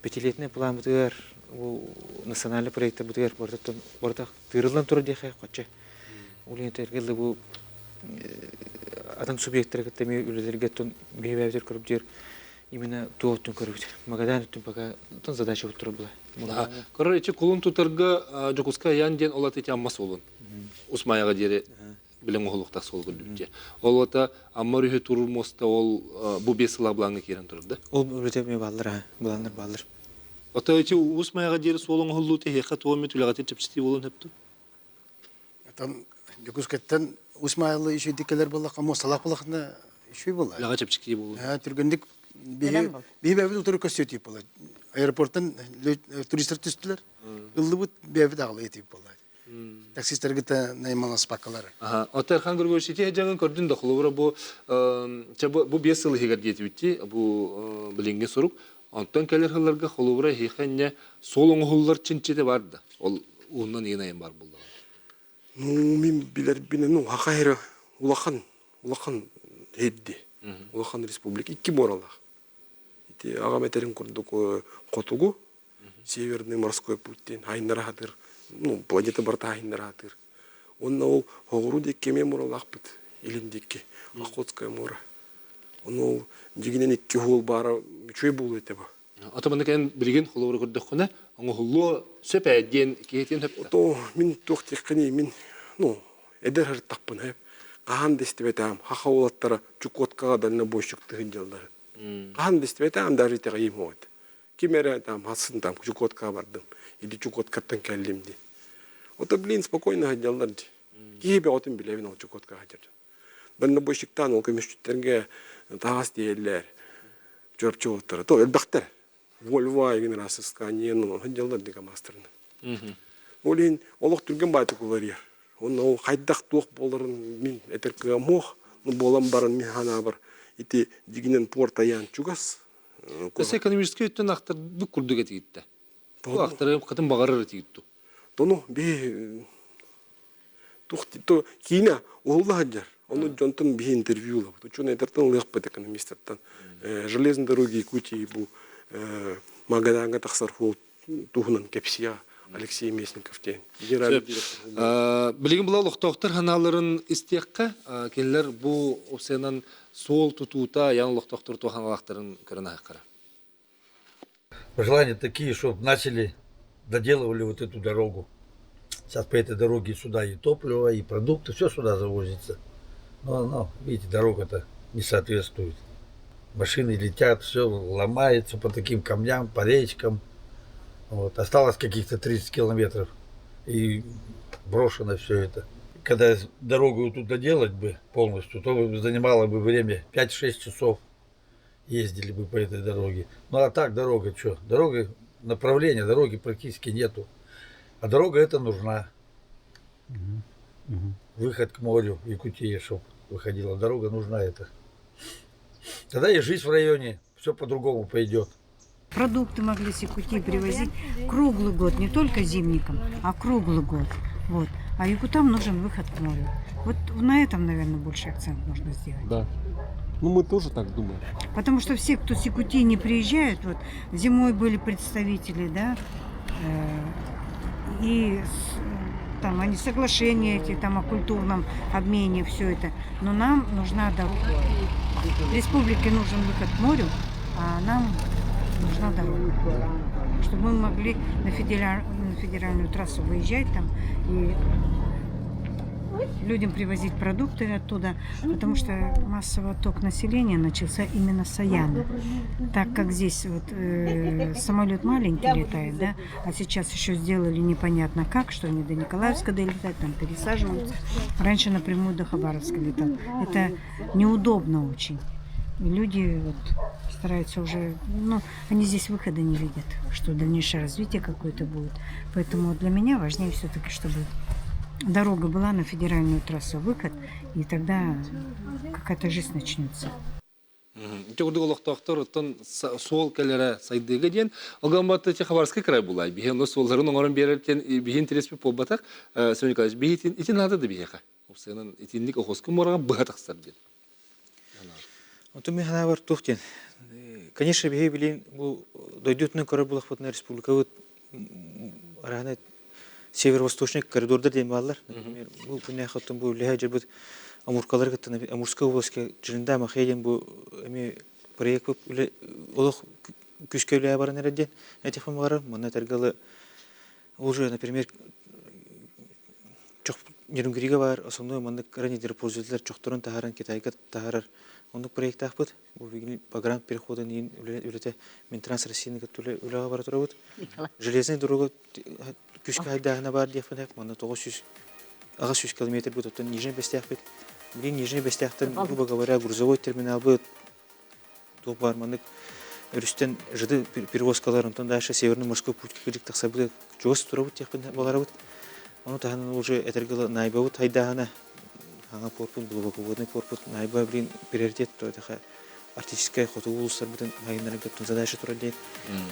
пятилетний планбытыгар бу национальный проекттарбытыгар барыта барыта тыырыллан турар диэхэ хочча. Ол тэргилы бу атын субъекттары кытта эмиэ үлэлэргэ оттон биһибээбитер көрүп именно туох өттүн көрөбүт. Магадан өттүн пока задача буттура була. Көрөр ичи кулун тутарга Дьокуускай Аян диэн ол аты Амма суолун. Усмаяга диэри билен оһолуктах суол көрдүбүт. Ол ата Амма өрүһү турur моста ол бу бес сыла былаҥҥа киирэн турар да. Ол үлэтэ эмиэ бааллар, былааннар бааллар. Ото ити Уус Майаҕа диэри суол оҥоһуллуута эһиэхэ туох эмит үлэҕитин чэпчэтии буолуон сөп дуо? Там Дьокуускайтан Уус Маайалыы үчүгэйдик кэлэр буоллахха, муосталаах буоллаххына үчүгэй буолар. Үлэҕэ чэпчэки буолуон. Түргэнник биһи биһи бэйэбит утары көстүө тиип буолар. Аэропорттан туристар түстүлэр. Ыллыбыт бэйэбит аҕалыы тиип буолар. Таксистар кытта наймаласпаккалар. Ото Эрхан Григорьевич ити дьаҥын көрдүн да холобура бу бу 5 сыл иһигэр диэтибитти бу билиҥҥи сурук. Онтон кэлэр сылларга холобура эһиэхэ инньэ суол оҥоһуллар чинчитэ бар да. Ол уһуннан иин айан бар буллаҕа. Ну, мин билэрбинэн, ну, хаха эрэ улахан, улахан һирди. Улахан республика икки муоралаах. Ити аҕам этэрин курдук хотугу Северный морской путь диэн айыннара сатыыр, ну, планета барыта айыннара сатыыр. Уонна ол хоҕуруу диэки эмиэ муралаахпыт, илин диэки, Охотское море. Ону ол дьигинэн икки уол баара үчүгэй буолуо этэ бу. Ото маннык эн билигин холобура көрдөххүнэ, оҥоһуллуо сөп ээ диэн киһитин сөп Ото мин туох диэххиний, мин, ну, эдэр сырыттахпына сөп. Хаһан да истибэтэҕим, хаха уолаттара Чукоткаҕа дальнобойщиктыы сылдьалларын. Хаһан да истибэтэҕим, даже итэҕэйиим суох этэ. Ким эрэ там хасын там Чукоткаҕа бардым или Чукоткаттан кэллим дии. Ото блин спокойно сылдьаллар дии. Киһи бөҕөтүн билэбин ол Чукоткаҕа сылдьар. Дальнобойщиктаан ол көмүсчүттэргэ таһаас тиэйэллэр. Чурапчы уолаттара то элбэхтэр. Вольво игин разыскание ну сылдьаллар дии КамАЗтарынан. Ол иһин олох түргэн баайтык уларыйар. Онно ол хайдах туох буоларын мин этэр кыам суох. Ну буолан баран мин санаабар ити дьигинэн порт айаан чугас. Өссө экономическай өттүн ахтарбыт курдук этигиттэ. Бу ахтары хатын баҕарар этигитту. Тону би тух то киинэ уһулла сылдьар. Ону дьонтон биһи интервью ылабыт. Учуонайдартан ылыахпыт экономистартан. Железные дороги Якутии бу Магадаҥҥа тахсар суол туһунан кэпсиэ Алексей Местников диэн генеральный директор. Билигин була олохтоохтор ханааларын истиэххэ, кинилэр бу опциянан суол тутуута ян олохтоохтор туоханалаахтарын көрөн аһаххара. Пожелания такие, чтобы начали, доделывали вот эту дорогу. Сейчас по этой дороге сюда и топливо, и продукты, все сюда завозится. Но, но видите, дорога-то не соответствует. Машины летят, все ломается по таким камням, по речкам. Вот. Осталось каких-то 30 километров. И брошено все это. Когда дорогу тут доделать бы полностью, то занимало бы время 5-6 часов ездили бы по этой дороге. Ну а так дорога что? Дорога, направления дороги практически нету. А дорога эта нужна. Угу. Выход к морю Якутии, чтобы выходила дорога, нужна эта. Тогда и жизнь в районе все по-другому пойдет. Продукты могли с Якутии привозить круглый год, не только зимникам, а круглый год. Вот. А якутам нужен выход к морю. Вот на этом, наверное, больше акцент нужно сделать. Да. Ну, мы тоже так думаем. Потому что все, кто с Якутии не приезжают, вот зимой были представители, да, э, и там они соглашения эти там о культурном обмене, все это. Но нам нужна дорога. Республике нужен выход к морю, а нам нужна дорога. Чтобы мы могли на, федераль, на федеральную трассу выезжать там и людям привозить продукты оттуда, потому что массовый отток населения начался именно с Саяна. Так как здесь вот э, самолет маленький летает, да, а сейчас еще сделали непонятно как, что они до Николаевска долетают, там пересаживаются. Раньше напрямую до Хабаровска летал. Это неудобно очень. И люди вот стараются уже, ну, они здесь выхода не видят, что дальнейшее развитие какое-то будет. Поэтому для меня важнее все-таки, чтобы дорога была на федеральную трассу выход, и тогда какая-то жизнь начнется. Ити курдук олохтоохтор оттон суол кэлэрэ сайдыыга диэн Огамбатта Хабаровский край булай. Биһи онно суолларын оҥорон биэрэр диэн биһи интэриэспит буолбатах. Семен Николаевич, биһи ити наада да биһиэхэ. Упсайынан итинник охоску муораҕа быһа тахсар диэн. Онтон мин санаабар туох диэн. Конечно, биһи билин бу дойдутунан көрөр булахпытына республикабыт араһына северо-восточный коридордар диэн бааллар. Например, бу күннээх оттон бу үлэһэ дьарбыт Амуркалары кытта Амурская областька Джиринда Махе диэн бу эми проект үлэ олох күүскэ үлэ баран эрэр диэн этихпин баҕарар. Манна этэргэ уже, например, Нерюнгрига баар основной маннык кыра недропользователлэр чохторун таһааран Китайга таһаарар оннук проектаахпыт. Бу билигин погрант переходын иин үлэтэ Минтранс Россияны кытта үлэҕэ бара турабыт. Железная дорога күүскэ хайдааһына баар диэхпин сөп. Манна 900 800 километр бут оттон Нижний Бэстээхпит. Билигин Нижний Бэстээхтэн, грубо говоря, грузовой терминалбыт туох баар маннык өрүстэн ЖД перевозкалар, онтон дальше Северный морской путь кырдьык тахсарбыт чугас турабыт диэхпин баларабыт. Ону таһынан уже этэргэ дылы Найбабыт хайдааһына хаҥа порпут, глубоководный порпут, Найба блин приоритет то это арктическай хотугу улуустарбытын хайыннарга задача турар диэн.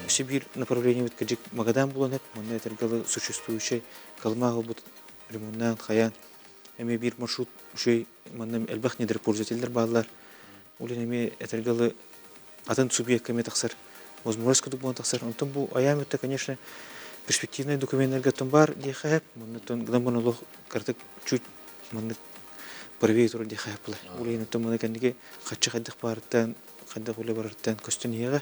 Өссө биир направлениебит кырдьык Магадан булан эп, манна этэргэ дылы существующий Колыма буолбут ремоннаан хайаан эмиэ биир маршрут үчүгэй манна элбэх недропользователлэр бааллар. Ол иһин эмиэ этэргэ дылы атын субъекка эмиэ тахсар возможность курдук буолан тахсар. Онтон бу айаам өттө, конечно, перспективный докуменнарга оттон баар диэххэ сөп. Манна гынан баран олох кыратык чуть маннык правее турар диэххэ сөп буолар. Ол иһин оттон маны кэнники хаччы хайдах баарыттан, хайдах үлэ барарыттан көстөн иһиэҕэ.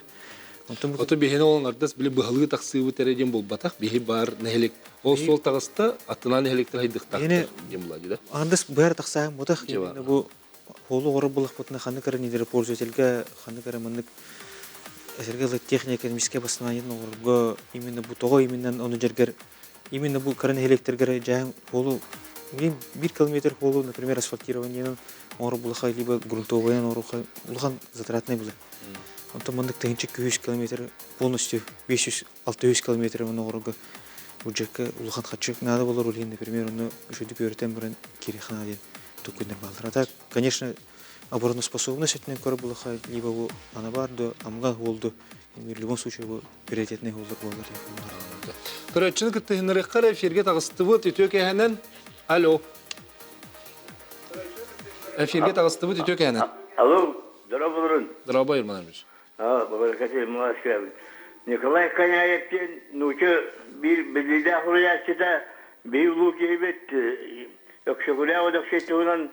Онтон Ото биһини ол ардас били быһалыы тахсыыбыт эрэ диэн буолбатах. Биһи баар нэһилик ол суол таҕыста, аттынан нэһиликтэр хайдыхтаахтар диэн була дии да. Андас быһар тахсаан ботах бу Холу оҕоро буллахпытына ханнык эрэ недропользовательга ханнык эрэ маннык эсэргэ ылы техника-экономическай обоснованиетын оҥорорго именно бу тоҕо именно ону дьэргэр именно бу кыра нэһилиэктэргэ дьаһан холу биир километр холу например асфальтированиенын оҥорор булаха либо грунтовойун оҥоруха улахан затратный было онтон маннык тыһыынча 200 километр полностью 500-600 километр оҥорорго бюджекка улахан харчы наада болор ол иһин например ону үчүгдүк үөрэтэн баран киириэххэ наада диэн туккуннар бааллар. А так, конечно, обороноспособность өттүнэн көрө булаха либо бу анабар до амган буолду в любом случае бу приоритетный буолар буолар. Көрөөччүнү кыттыһыннарыахха эфирге таҕыстыбыт үтүө кэһэнэн. Алло. Эфирге таҕыстыбыт үтүө кэһэнэн. Алло, здорово, Здорово, Ерман Ильич. Николай Коняев диэн нуучча биир биллиилээх суруйааччыта биһи улуу киһибит Өксөкүлээх Өлөксөй туһунан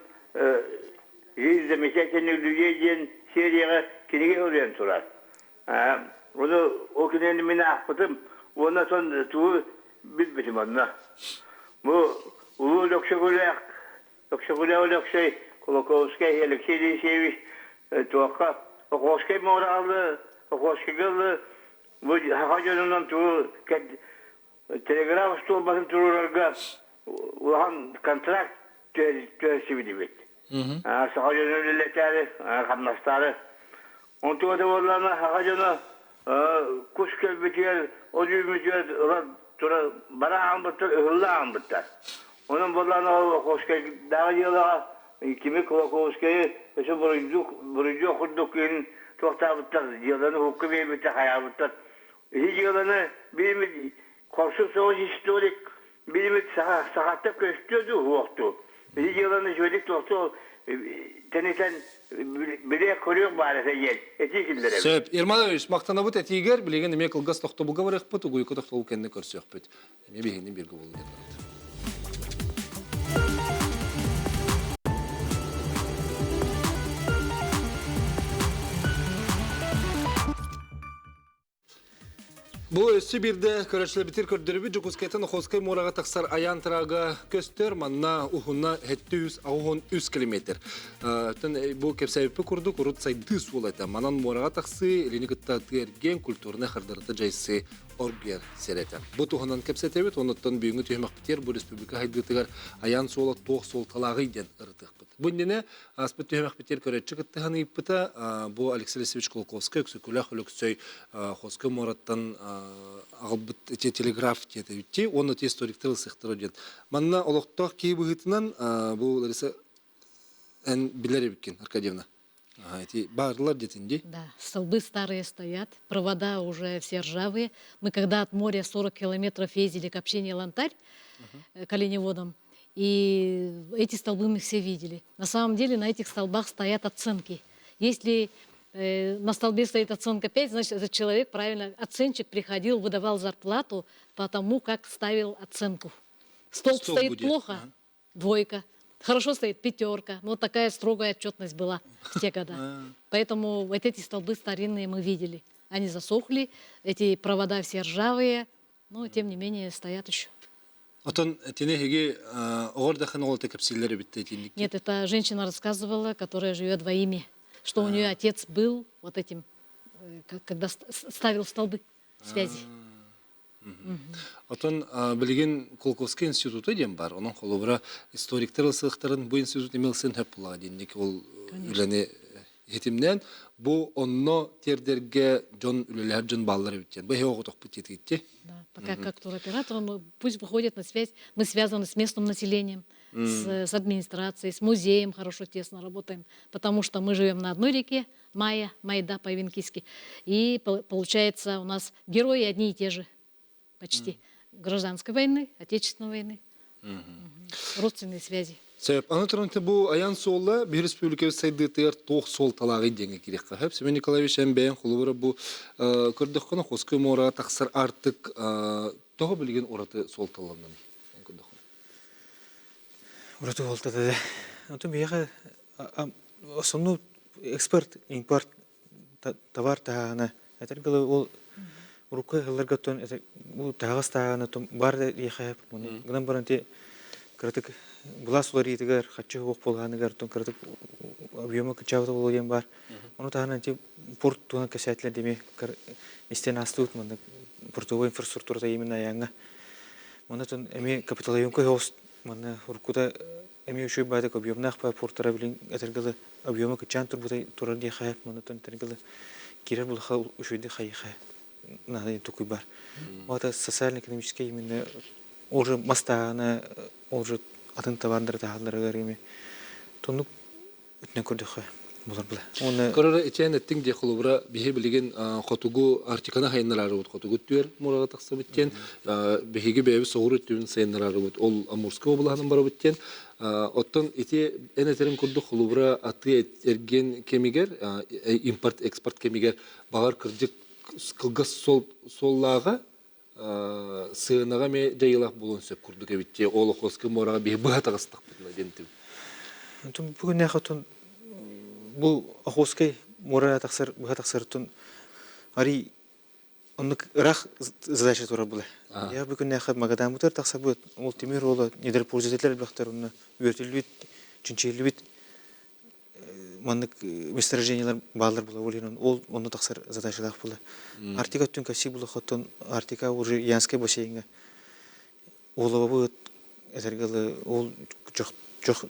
«Жизнь замечательных людей» диэн серияҕа кинигэ суруйан турар. Ону ол кинигэни мин аахпытым уонна сон тугу билбитим онно. Бу улуу Өксөкүлээх Өксөкүлээх Өлөксөй Кулаковскай Алексей Елисеевич туохха Охотскай муораҕалы Охотскайга ылы бу саха дьонунан тугу телеграф остуолбатын туруорарга улахан контракт түһэрсибитибит. Саха дьоно үлэлэтээри, хамнастаары. Онтуга да буоллаҕына саха дьоно кус кэлбитигэр, от үүммүтүгэр ылан тура бара ааммыттар, ыһылла ааммыттар. Онон буоллаҕына ол Охотскайдааҕы дьыалаҕа кими Кулаковскайы өссө буруйдук буруйдуох курдук киһин туохтаабыттар, дьыаланы уһукка биэрбиттэр, хайаабыттар. Ити дьыаланы биримит хорсун соҕус историк биримит саха сахатта көстүө дуу суох дуу. Ити дьыаланы үчүгэйдик туохтуу тэнитэн билиэх көрүөх баар этэ диэн этии киллэрэбит. Сөп. Ерманович, махтанабыт этиигэр. Билигин эмиэ кылгас тохтобулга барыахпыт, угуйку тохтобул кэннэ көрсүөхпүт. Эмиэ биһигини бииргэ буолун диэн барабыт. Бу өссө биирдэ көрөөччүлэрбитигэр көрдөрүбүт Дьокуускайтан Охотскай муораҕа тахсар айаан трага көстөр. Манна уһуна 783 километр. Оттон бу кэпсээбиппит курдук урут сайдыы суола этэ. Манан муораҕа тахсыы, илини кытта тыа-эргиэн культурнай хардарыта дьайсыы оргуйар сир этэ. Бу туһунан кэпсэтэбит, онуттан бүгүҥҥү түһүмэхпитигэр бу республика хайдыытыгар айаан суола туох суолталааҕый диэн ырытыахпыт. Бу иннинэ ааспыт түһүмэхпитигэр көрөөччү кыттыһан ыйыппыта, бу Алексей Алексеевич Кулаковскай Өксөкүлээх Өлөксөй Хоской муораттан аҕалбыт ити телеграф диэтэбитти уонна ити историктар ылсыахтара диэн. Манна олохтоох киһи быһыытынан бу Лариса эн билэр эбиккин Аркадьевна. Ага, эти баарлар детин ди? Да, столбы старые стоят, провода уже все ржавые. Мы когда от моря 40 километров ездили к общине Лантарь, к оленеводам, и эти столбы мы все видели. На самом деле на этих столбах стоят оценки. Если на столбе стоит оценка 5, значит, этот человек правильно, оценщик приходил, выдавал зарплату по тому, как ставил оценку. Столб, Столб стоит будет. плохо, ага. двойка. Хорошо стоит пятерка. Ну, вот такая строгая отчетность была в те года. Поэтому вот эти столбы старинные мы видели. Они засохли, эти провода все ржавые, но тем не менее стоят еще. Отон тини эһиги оҕор дахын оҕолото кэпсииллэр эбит итинник. Нет, это женщина рассказывала, которая живет во имя, что у нее отец был вот этим, когда ставил столбы связи. Отон билигин Колковский института диэн бар. Онон холобура историктар ылсыахтарын бу институт эмиэ ылсын хөп буолаҕа диэнник ол үлэни хитимнээн бу онно тиэрдэргэ дьон үлэлэһэр дьон бааллар эбит диэн. Бу эһи оҕотохпут диэтигитти. Да, пока как туроператор, он пусть выходит на связь, мы связаны с местным населением, с администрацией, с музеем хорошо тесно работаем, потому что мы живем на одной реке, Майя, Майда по-венкийски, и получается у нас герои одни и те же почти. Гражданской войны, Отечественной войны, родственные связи. Сөп. Аны туран бу аян суола bir республика сайдыытыгар туох суолталааҕый диэҥҥэ кириэххэ сөп. Семен Николаевич эн бэйэҥ холобура бу көрдөххүнэ Хоской муораҕа тахсар артык тоҕо билигин ураты суолталаннаный? Эн көрдөххүнэ. Ураты суолтата да. Онтон биһиэхэ основной экспорт, импорт товар таһаҕына этэр гылы ол урукку ыһылларга оттон бу таһаҕас таһаҕына бар да диэхэ гынан баран ти кыратык былаас уларыйытыгар хаччы суох буолааныгар оттон кыратык объема кыччаабыта буолуо диэн баар ону таһынан ти порт туһунан кэпсээтилэр деми истэн аастыбыт маннык портовой инфраструктурата именно айааҥҥа манна эмиэ капиталоемкой соҕус манна уруккута Эмиэ үчүгэй баайдык объемнаах баа портара билин этэргэ объема кыччаан турбута турар диэхэ манытан этэргэ киирэр булаха үчүгэйдик хайыха наада тукуй бар. Вот социально-экономический именно уже мастаана уже атын товардары таһалларыгар эми тоннук Үтүнэн көрдөххө булар була. Уонна Көрөр ичээн эттиҥ дии холобура биһи билигин хотугу Арктиканы сайыннарарыбыт хотугу түөр муораҕа тахсыбыт диэн биһиги бэйэбит соҕуруу өттүбүн сайыннарарыбыт ол Амурскай облаһынан барабыт диэн оттон ити эн этерин курдук холобура атыы эргиэн кэмигэр импорт экспорт кэмигэр баҕар кырдьык кылгас суоллааҕа сыанаҕа эмиэ дьайыылаах буолуон сөп курдук эбит дии ол Охотскай муораҕа биһи быһа таҕыстахпытына диэн Онтон бүгүннээх отон бу Охотскай муора тахсар быһа тахсарыттан арый оннук ыраах задача турар була. Я бүгүннээх Магаданбытыгар тахсарбыт ол тимир уола недропользователлэр элбэхтэр онно үөртүллүбүт чинчийиллибит маннык месторождениелар бааллар була ол иһин ол онно тахсар задачалаах була. Арктика өттүн кэпсии булахоттон Арктика уже Янскай бассейҥа олобобут этэргэ ол чох чох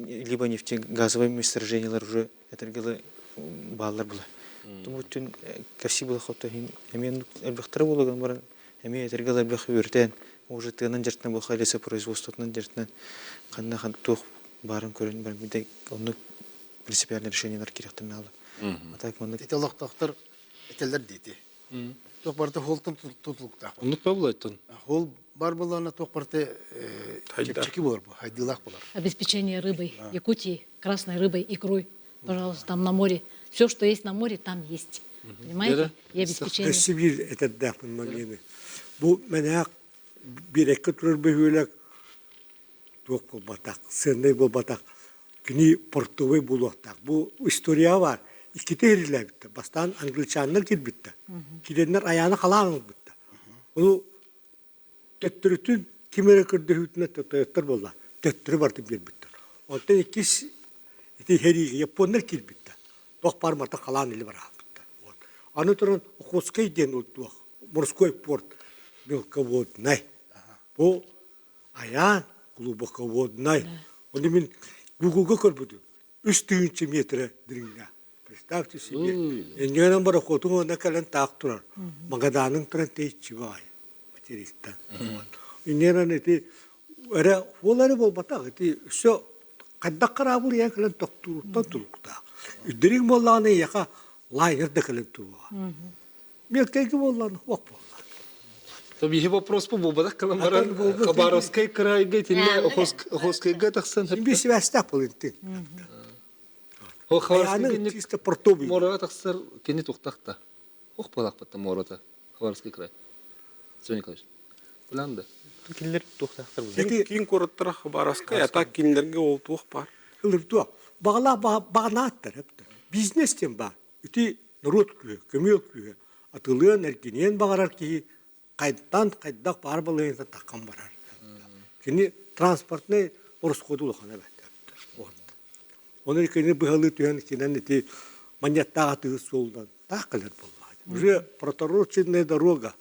либо нефтегазовый месторождениелар уже этэргэ бааллар була. Тумуттун кэпсии булахоттон эмиэ элбэхтэрэ буола баран эмиэ этэргэ элбэх үөртэн уже тыанан дьартынан буолха лесопроизводствотунан дьартынан ханна туох баарын көрөн баран оннук принципиальное решениелар кириэхтэн наала. А так маннык Ити олохтоохтор этэллэр диити. Туох барыта холтон тутулуктаах. Оннук па булайтын. Хол бар боллоона туох барыта чэпчэки болар бу, хайдыылаах болар. Обеспечение рыбой Якутии, красной рыбой, икрой, пожалуйста, там на море. Все, что есть на море, там есть. Понимаете? И обеспечение. Өссө биир этэрдээхпин момены. Бу мэнээх биэрэккэ турар бөһүөлэк туох буолбатах, сыаннай буолбатах. Кини портовый буолуохтаах. Бу история бар. Иккитэ иһиллээбиттэр. Бастаан англичаннар киирбиттэр. Киирэннэр айааны халаан ылбыттар. Ону төттөрүтүн ким эрэ көрдөһүүтүнэн тойоттор буолла. Төттөрү бартын биэрбиттэр. Онтон иккис ити сэриигэ японнар киирбиттэр. Туох баар барыта халаан или бараабыттар. Вот. Аны туран Охотскай диэн туох морской порт мелководный. Бу Айаан глубоководнай. Ону мин Гуглга көрбүтүм. 3000 метрэ дириҥҥэ. Представьте себе. Энньэнэн борохуотуҥ уонна кэлэн таах турар. Магаданың туран тэйиччи баҕайы материктан. Инньэнэн ити эрэ ол эрэ буолбатах ити өссө хайдах хараабыл ийэн кэлэн тохтууруттан тулуктаах. Дириҥ буоллаҕына эйиэхэ лайнер да кэлэн туруоҕа. Мелкайга буоллаҕына уох буолла. Биһи вопрос бу буолбатах кылан баран Хабаровскай крайга итиннэ Охотскайга тахсан Би связьтаах был интин. О Хабаровскай чисто портовый. Муораҕа тахсар кини тухтахта. Ох балахпатта муората. Хабаровский край. Семен Николаевич. Билан да. Кинилер туохтаахтар буолар. Киин куораттара Хабаровскай, а так кинилерге ол туох бар. Ылыр туох. Бағалаах бағанааттар. Бизнес тем бар. Ити норуот күүһэ, көмүөл күүһэ. Атылыан, эргиниэн баҕарар киһи хайдан хайдах баар балыыһата таххан барар. Кини транспортнай ороскуоту улахан эбэт. Оны кини быһалыы түһэн кинен ити манньаттаах атыыр суолунан таах кэлэр буоллаҕа. Уже протороченная дорога.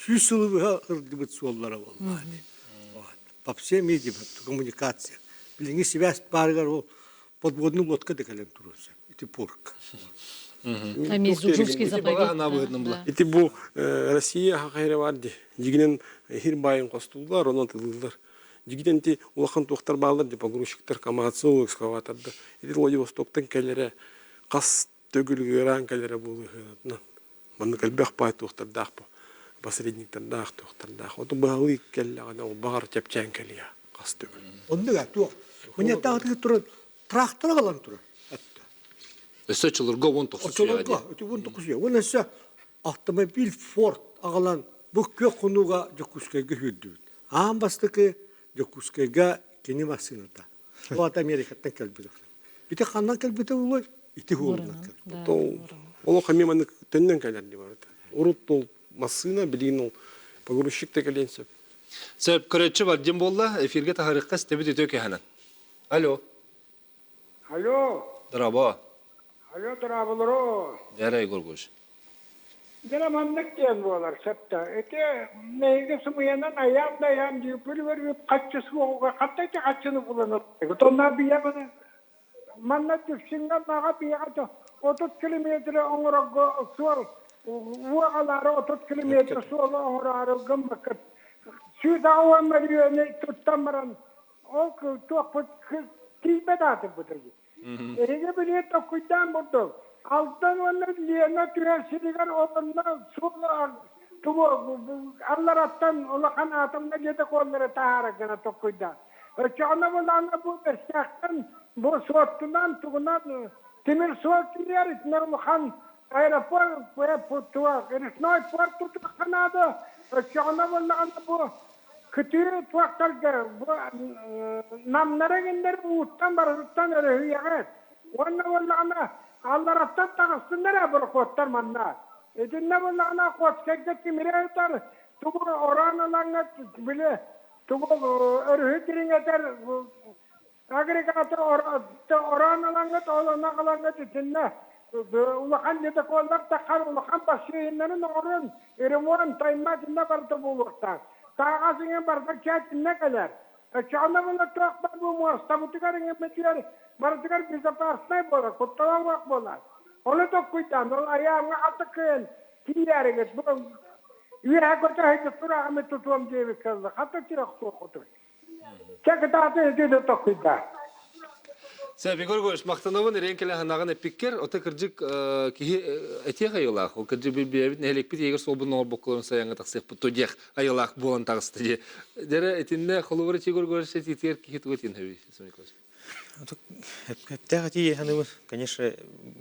Сүүс сылы быһа ырдыбыт суоллара буоллаҕа. По всем видим коммуникация. Билиҥҥи связь баарыгар ол подводный лодка да кэлэн туруон сөп. Ити порк. Ити бу Россия хахайра бар ди. Дигинен хир байын костуллар, онон тылыллар. Дигинен ти улахан туохтар баалар ди погрузчиктар, КамАЗ, экскаватордар. Ити Владивостоктан кэлэрэ хас төгүл ыараан кэлэрэ буолуохунан. Маннык элбэх баай туохтардаах бу посредниктардаах туохтардаах. Оту быһалыы кэллэҕинэ ол баҕар чэпчээн кэлиэ хас төгүл. Оннуга туох. Мунньаттаҕытыгар туран трактор аҕалан турар. Өссө оччолорго 19 Оччолорго 19 үйэ. Уонна өссө автомобиль Форд аҕалан бу күөх хонууга Дьокуускайга сүүрдүбүт. Аан бастакы Дьокуускайга кини массыыната. Ол ата Америкаттан кэлбит. Ити ханнан кэлбитэ буолуой? Ити уолунан кэлбит. Олох эмиэ маннык төннөн кэлэр дии барыта. Урут ол массыына, билигин ол погрузчик да кэлиэн сөп. Сөп, көрөөччү бар дьин буолла, эфиргэ таһарыахха истэбит үтүө кэһэнэн. Алло. Алло. Дорообо. Алло, дорооболоро. Дээрэ Егор Егорович. Дьэ маннык диэн буолар сөптө. Ити эһиги сымыйанан айаан да айаан дьүүппүлүгэр үп хаччы суоҕугар ханта ити хаччыны булан ыллыгыт. Онно бийэ манна Дүпсүҥҥэ маҕа биэҕэ 30 километры оҥорорго суол уоҕалаары 30 километр суолу оҥороору гыммыккыт. 180 мөлүйүөнү туттан баран ол туохпут тиийбэт аатырбыт Эһиги билигин толкуйдаан бурдук. Алдан уонна Лена түһэр сиригэр олонно суол тугу аллараттан улахан атомна ледоколлары таһаара гына толкуйдаан. Оччоҕуна булаана бу бэстээхтэн бу суоттунан тугунан тимир суол киирэр итиннэр улахан аэропорт туох речной порт тутуохха наада. Оччоҕуна буоллаҕына бу Кытыы туохтарга бу намнара гиннэр ууттан барытыттан өрөһүйэҕит. Уонна буоллаҕына аллараттан таҕыстыннар ээ борохуоттар манна. Итиннэ буоллаҕына Охотскайга тимири ыытар, тугу ороон ылаҥҥыт били тугу өрүһү дириҥэтэр агрегаты ороон ылаҥҥыт ол онно ылаҥҥыт итиннэ улахан ледоколлар таххар улахан бассейннарын оҥорон ремонт тайма итиннэ барыта буолуохтаах тааҕас иҥин барыта чээтиннэ кэлэр оччоҕуна була туох бар бу муостабытыгар иҥиммитигэр барытыгар безопасный буолар куттала суох буолар ону токкуйдаан ол айааҥҥа хата кыайан киирээригит бу үөһэ көтө сылдьар тураҕымы тутуом диэбиккэ хата тирэх суоххутуй Чэ, кытааты ити токкуйда. Сөп, Егор Егорович, махтанабын эриэн кэлэ ханаҕын эппиккэр, ота кырдьык киһи этиэх айылаах. Ол кырдьык бэйэбит нэһилиэкпит иһигэр суолбун оҥорбокколорун сайаҥҥа тахсыахпыт то диэх айылаах буолан таҕыста дии. Дьэрэ итиннэ холобура Егор Егорович этиитигэр киһи тугу этиэн сөбүй, Николаевич? Эптээх этии саныыбын. Конечно,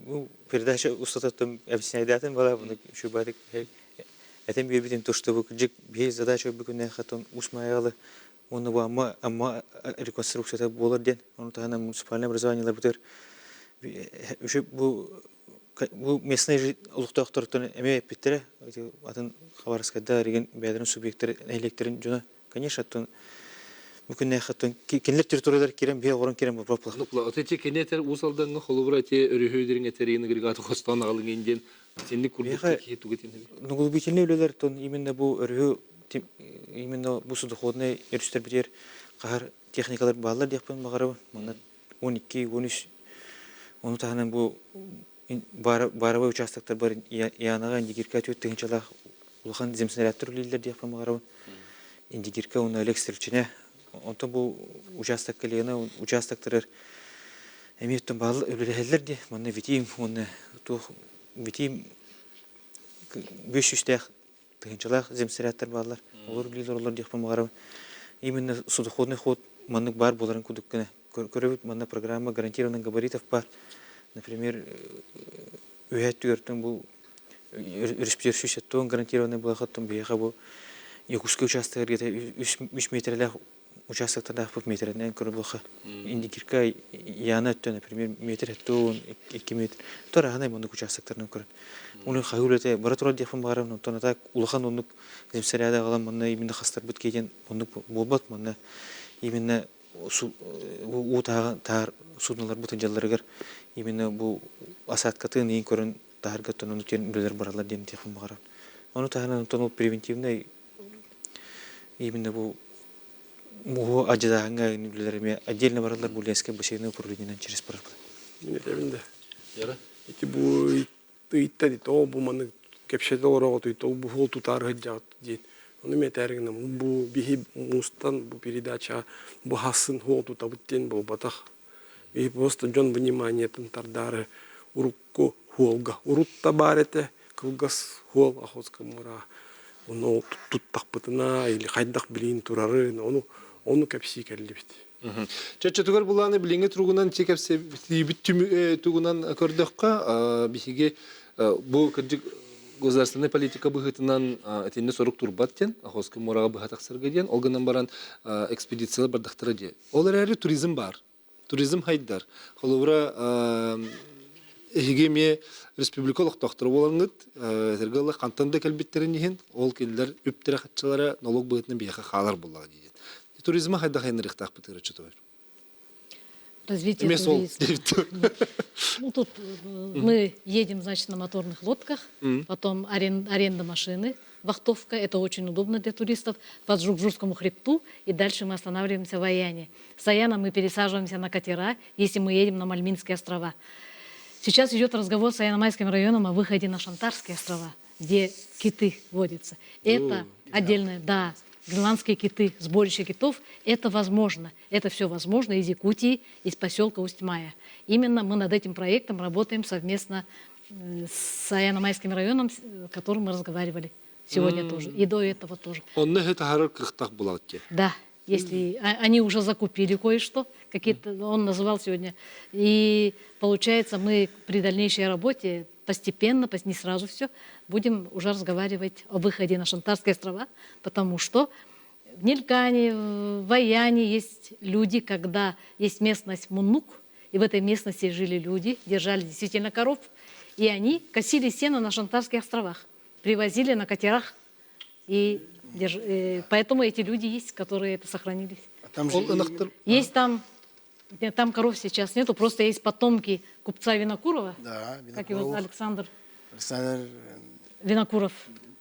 бу передача устатыттан объясняйдаатын бала, буну үчүгэй этэн биэрбитин то, что кырдьык биһи задача бүгүннээххэ ус маайалы уонна бу Амма Амма реконструкцията буолар диэн ону таһынан муниципальное образованиеларбытыгар үчү бу бу местный олохтоохторуттан эмиэ эппиттэрэ атын Хабаровскайда реген бэйэлэрин субъектар нэһилиэктэрин дьоно конечно оттон бу күннээххэ оттон кинилэр территориялар киирэн биһи оҕорон киирэн боппула Вот эти кини этэр Уус Алдаҥҥа холобура эти өрүһү этэриин агрегаты хостоон аҕалыҥ диэн Итинник курдук киһи тугу этинэбит? Углубительный үлэлэр тон именно бу өрүһү именно бу судоходный өрүстэрбитигэр хаһар техникалар бааллар диэхпин баҕарабын. Манна 12, 13 ону таһынан бу баровой участоктар бар Янаҕа Индигирка түөрт тыһыынчалаах улахан земснарядтар үлэлииллэр диэхпин баҕарабын. Индигирка уонна Олег Стрельчине. Онтон бу участокка Лена участоктарыгар эмиэ оттон бааллар үлэлэһэллэр дии. Манна Витим уонна туох Витим бүс сүүстээх тыһыынчалаах земснарядтар бааллар. Олор үлэлиир олороллор диэхпин баҕарабын. Именно судоходный ход маннык баар буоларын курдук гына көрөбүт. Манна программа гарантированных габаритов баар. Например, үһэ өттүгэртэн бу өрөспүүбүлүкэ 170 гарантированный буолахаттан биһиэхэ бу Якутскай учаастагар где-то үс метрэлээх участоктардаахпыт метрэнэн көрө буолха Индигирка Яна өттө, например, метр өттө 2 метр. Тораһанай муннук участоктарынан көрөн. Уну хаһыы үлэтэ бара турар диэхпин баҕарабын, онтон ата улахан оннук земсэрээдэ аҕалан манна именно хастарбыт киһи оннук буолбат манна именно уу таар судноларбыт дьалларыгар именно бу осадкатын иин көрөн таһарга оттон диэн үлэлэр бараллар диэн диэхпин баҕарабын. Ону таһынан онтон ол превентивный именно бу муһу адьыдааһыҥҥа үлэлэр эмиэ отдельно бараллар бу Ленскэй бассейнай управлениенан через бараллар. Мин этэбин да. Ити бу ыйыттан ити оо бу маннык кэпсэтэ олороҕут ыйыт ол бу суол тутаары сылдьаҕыт диэн. Ону мин этээри гынабын бу биһи муустан бу передача бу хасын суол тутабыт диэн буолбатах. Биһи просто дьон вниманиетын тардаары урукку суолга урут да баар этэ кылгас суол Охотскай муора ону туттахпытына или хайдах билиин турарын ону ону кэпсии кэллибит. Чөччөтүгэр булааны билиҥҥи туругунан чи кэпсэтиибит тугунан көрдөххө, биһиги бу кырдьык государственнай политика быһыытынан итиннэ сорук турбат диэн, Охотскай муораҕа быһа тахсарга диэн, ол гынан баран экспедициялар бардахтара диэ. Ол эрээри туризм баар. Туризм хайдар. Холобура, эһиги эмиэ республика олохтоохторо буолаҥҥыт, этэргэ дылы хантан да кэлбиттэрин иһин, ол кинилэр үптэрэ-хаччылара налог быһыытынан биһиэхэ хаалар буоллаҕа диэн. Туризмы хайдах айаннарыахтаахпыт ырыччытыгар? Развитие туризма. Ну, тут мы едем, значит, на моторных лодках, потом аренда машины, вахтовка, это очень удобно для туристов, по Джурджурскому хребту, и дальше мы останавливаемся в Аяне. С Аяна мы пересаживаемся на катера, если мы едем на Мальминские острова. Сейчас идет разговор с Аяномайским районом о выходе на Шантарские острова, где киты водятся. Это отдельное, да, гренландские киты, сборище китов, это возможно. Это все возможно из Якутии, из поселка Усть-Мая. Именно мы над этим проектом работаем совместно с Аяномайским районом, с которым мы разговаривали сегодня тоже. И до этого тоже. Онно таһарар кыахтаах булаат Да, если они уже закупили кое-что, какие-то, он называл сегодня. И получается, мы при дальнейшей работе постепенно, не сразу все, будем уже разговаривать о выходе на Шантарские острова, потому что в Нелькане, в Аяне есть люди, когда есть местность Муннук, и в этой местности жили люди, держали действительно коров, и они косили сено на Шантарских островах, привозили на катерах, и поэтому эти люди есть, которые это сохранились. А там же Есть там, нет, там коров сейчас нету, просто есть потомки купца Винокурова, да, как его Александр Александр Винокуров.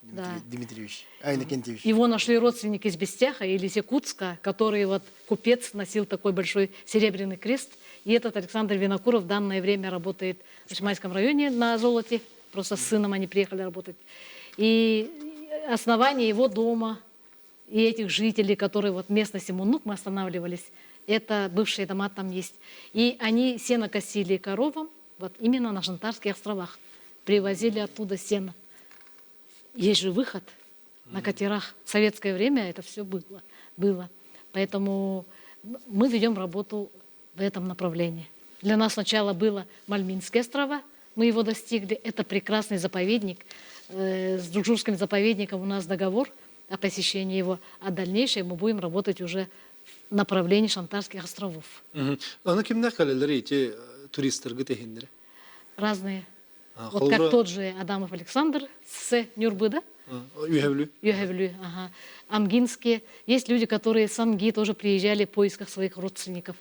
Да. Дмитриевич, а, Иннокентьевич. Его нашли родственники из Бестяха или из Якутска, который вот купец носил такой большой серебряный крест. И этот Александр Винокуров в данное время работает в Усть-Майском районе на золоте. Просто с сыном они приехали работать. И основание его дома и этих жителей, которые вот в местности Мунук мы останавливались, это бывшие дома там есть. И они сено косили коровам вот именно на Шантарских островах. Привозили оттуда сено. Есть же выход на катерах. В советское время это все было. было. Поэтому мы ведем работу в этом направлении. Для нас сначала было Мальминские острова, мы его достигли. Это прекрасный заповедник. С Джурджурским заповедником у нас договор о посещении его. А дальнейшее мы будем работать уже в направлении Шантарских островов. Аны кимнээх кэлэллэр ити туристарга тэһиннэрэ? Разные. Вот как тот же Адамов Александр с Нюрбы, да? Үһэвлү. Үһэвлү, ага. Амгинские. Есть люди, которые с Амги тоже приезжали в поисках своих родственников.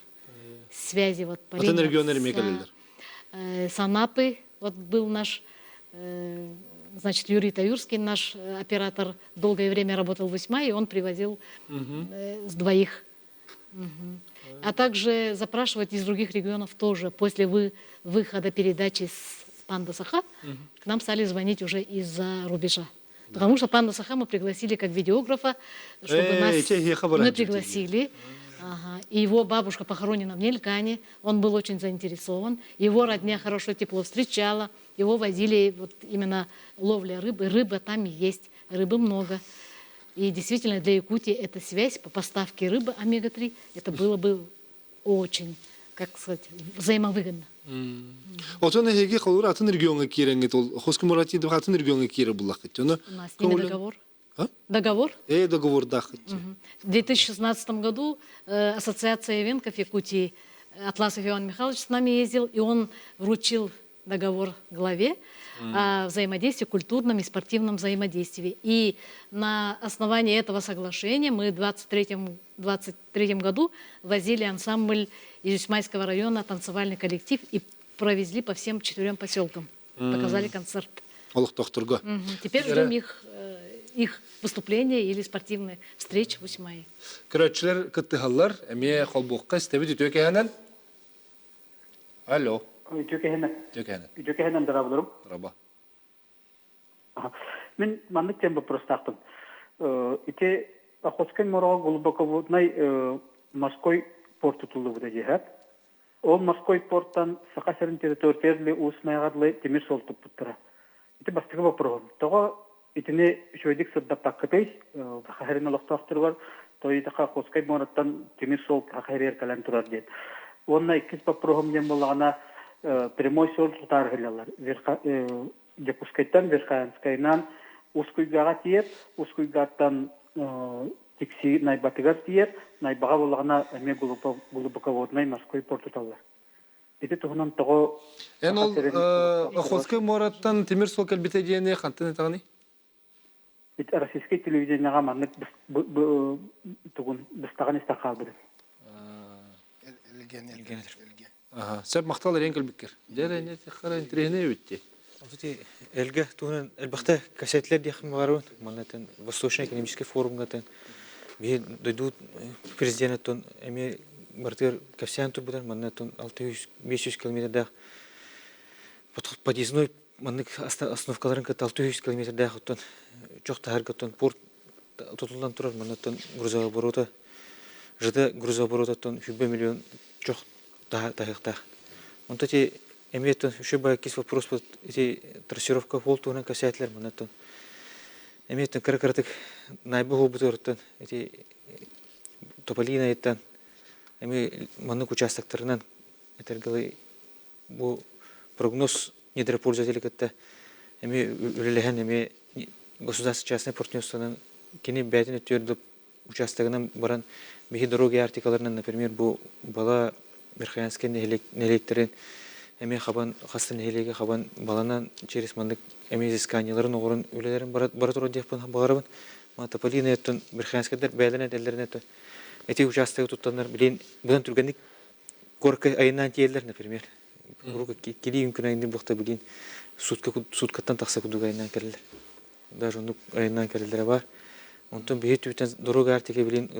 Связи вот по Атын регионнар эмиэ кэлэллэр. С Анапы вот был наш, значит, Юрий Таюрский, наш оператор, долгое время работал в Усьма, и он привозил с двоих. А также запрашивать из других регионов тоже. После выхода передачи с Панда Саха к нам стали звонить уже из-за рубежа. Потому что Панда Саха мы пригласили как видеографа, чтобы нас... Мы пригласили. Ага. И его бабушка похоронена в Нелькане, он был очень заинтересован. Его родня хорошо, тепло встречала, его возили вот именно ловля рыбы. Рыба там есть, рыбы много. И действительно для Якутии эта связь по поставке рыбы омега-3, это было бы очень, как сказать, взаимовыгодно. Отон эһиги холур атын региоҥҥа киирэҥҥит ол Хоскумурати атын региоҥҥа киирэ буллаххыт. У нас с ними договор. А? Договор. Договордааххыт. В 2016 году Ассоциация эвенков Якутии Атласов Иван Михайлович с нами ездил, и он вручил договор главе о взаимодействии, культурном и спортивном взаимодействии. И на основании этого соглашения мы в 2023 году возили ансамбль из Усмайского района, танцевальный коллектив, и провезли по всем четырем поселкам. Показали концерт. Олохтоохторго. Теперь ждем их, их выступления или спортивные встречи в Усмае. Көрөөччүлэр кыттыһаллар, эмиэ холбуохха истэбит үтүө кэһэнэн. Алло. Үтүө кэһэнэн. Үтүө кэһэнэн. Үтүө кэһэнэн дорабыларым. Дораба. Мин маннык тем вопростаахпын. Ити Охотскай мороҕо глубоководнай морской порт тутуллубута дьиһэт. Ол морской портан Саха сирин территориятыгар Уус Майаҕа тимир суол туппуттара. Ити бастакы боппуруоһум. Тоҕо итини үчүгэйдик сырдаппаккытый? Саха сирин олохтоохторугар Тойотаха Охотскай муораттан тимир суол Саха сиригэр кэлэн турар диэн. Уонна иккис боппуруоһум диэн буоллаҕына, прямой суол тутаары сылдьаллар. Дьокуускайтан Верхоянскайынан Ускуйгаҕа тиийэр, Ускуйгаттан Тиксии Найбатыгар тиийэр, Найбаҕа буоллаҕына эмиэ глубоководнай морской порт туталлар. Ити туһунан тоҕо Эн ол Охотскай муораттан тимир суол кэлбитэ диэни хантан этэҕиний? Российскай телевидениеҕа маннык тугун быстаҕын истэн хаалбытым. Сөп махтал эрэн кэлбиккэр. Дьэ не хара интириэһинэй эбит Ити Элгэ туһунан элбэхтэ кэсэтилэр диэххин баҕарабын. Манна Восточный экономический форумҥа биһи дойду президенеттон эмиэ барытыгар кэпсээн турбутар. Манна 600-500 километрдаах подъездной маннык остановкаларын кытта 600 километрдаах оттон чох таһарга оттон порт тутуллан турар. Манна оттон грузооборота ЖД грузооборототтон 100 миллион чох таһыахтаах. Онто ити эмиэ еще кис вопрос ити трассировка пол туһунан кэпсээтилэр манна эмиэ кыра-кыратык найба буолбутугар ити Тополинайыттан эмиэ маннык участоктарынан этэргэлэй бу прогноз недропользователи кытта эмиэ үлэлэһэн эмиэ государство частное партнерствонан кини бэйэтин өттүгэр участогынан баран биһи дороги артикаларынан например бу бала Верхоянскай нэһилиэктэрин эмиэ хабан хаста нэһилиэги хабан баланан через маннык эмиэ изысканияларын оҕорон үлэлэрин бара турар диэхпин баҕарабын. Тополина өттүн Верхоянскайдар бэйэлэрин этэллэрин өттүн эти участогы туттаннар билин быдан түргэнник куоракка айаннаан тиийэллэр например килии үҥкүн айанныыр буохта билин сутка суткаттан тахса курдук айаннаан кэлэллэр даже оннук айаннаан кэлэллэрэ баар. Онтон биһи түүтэн дорога Арктика билин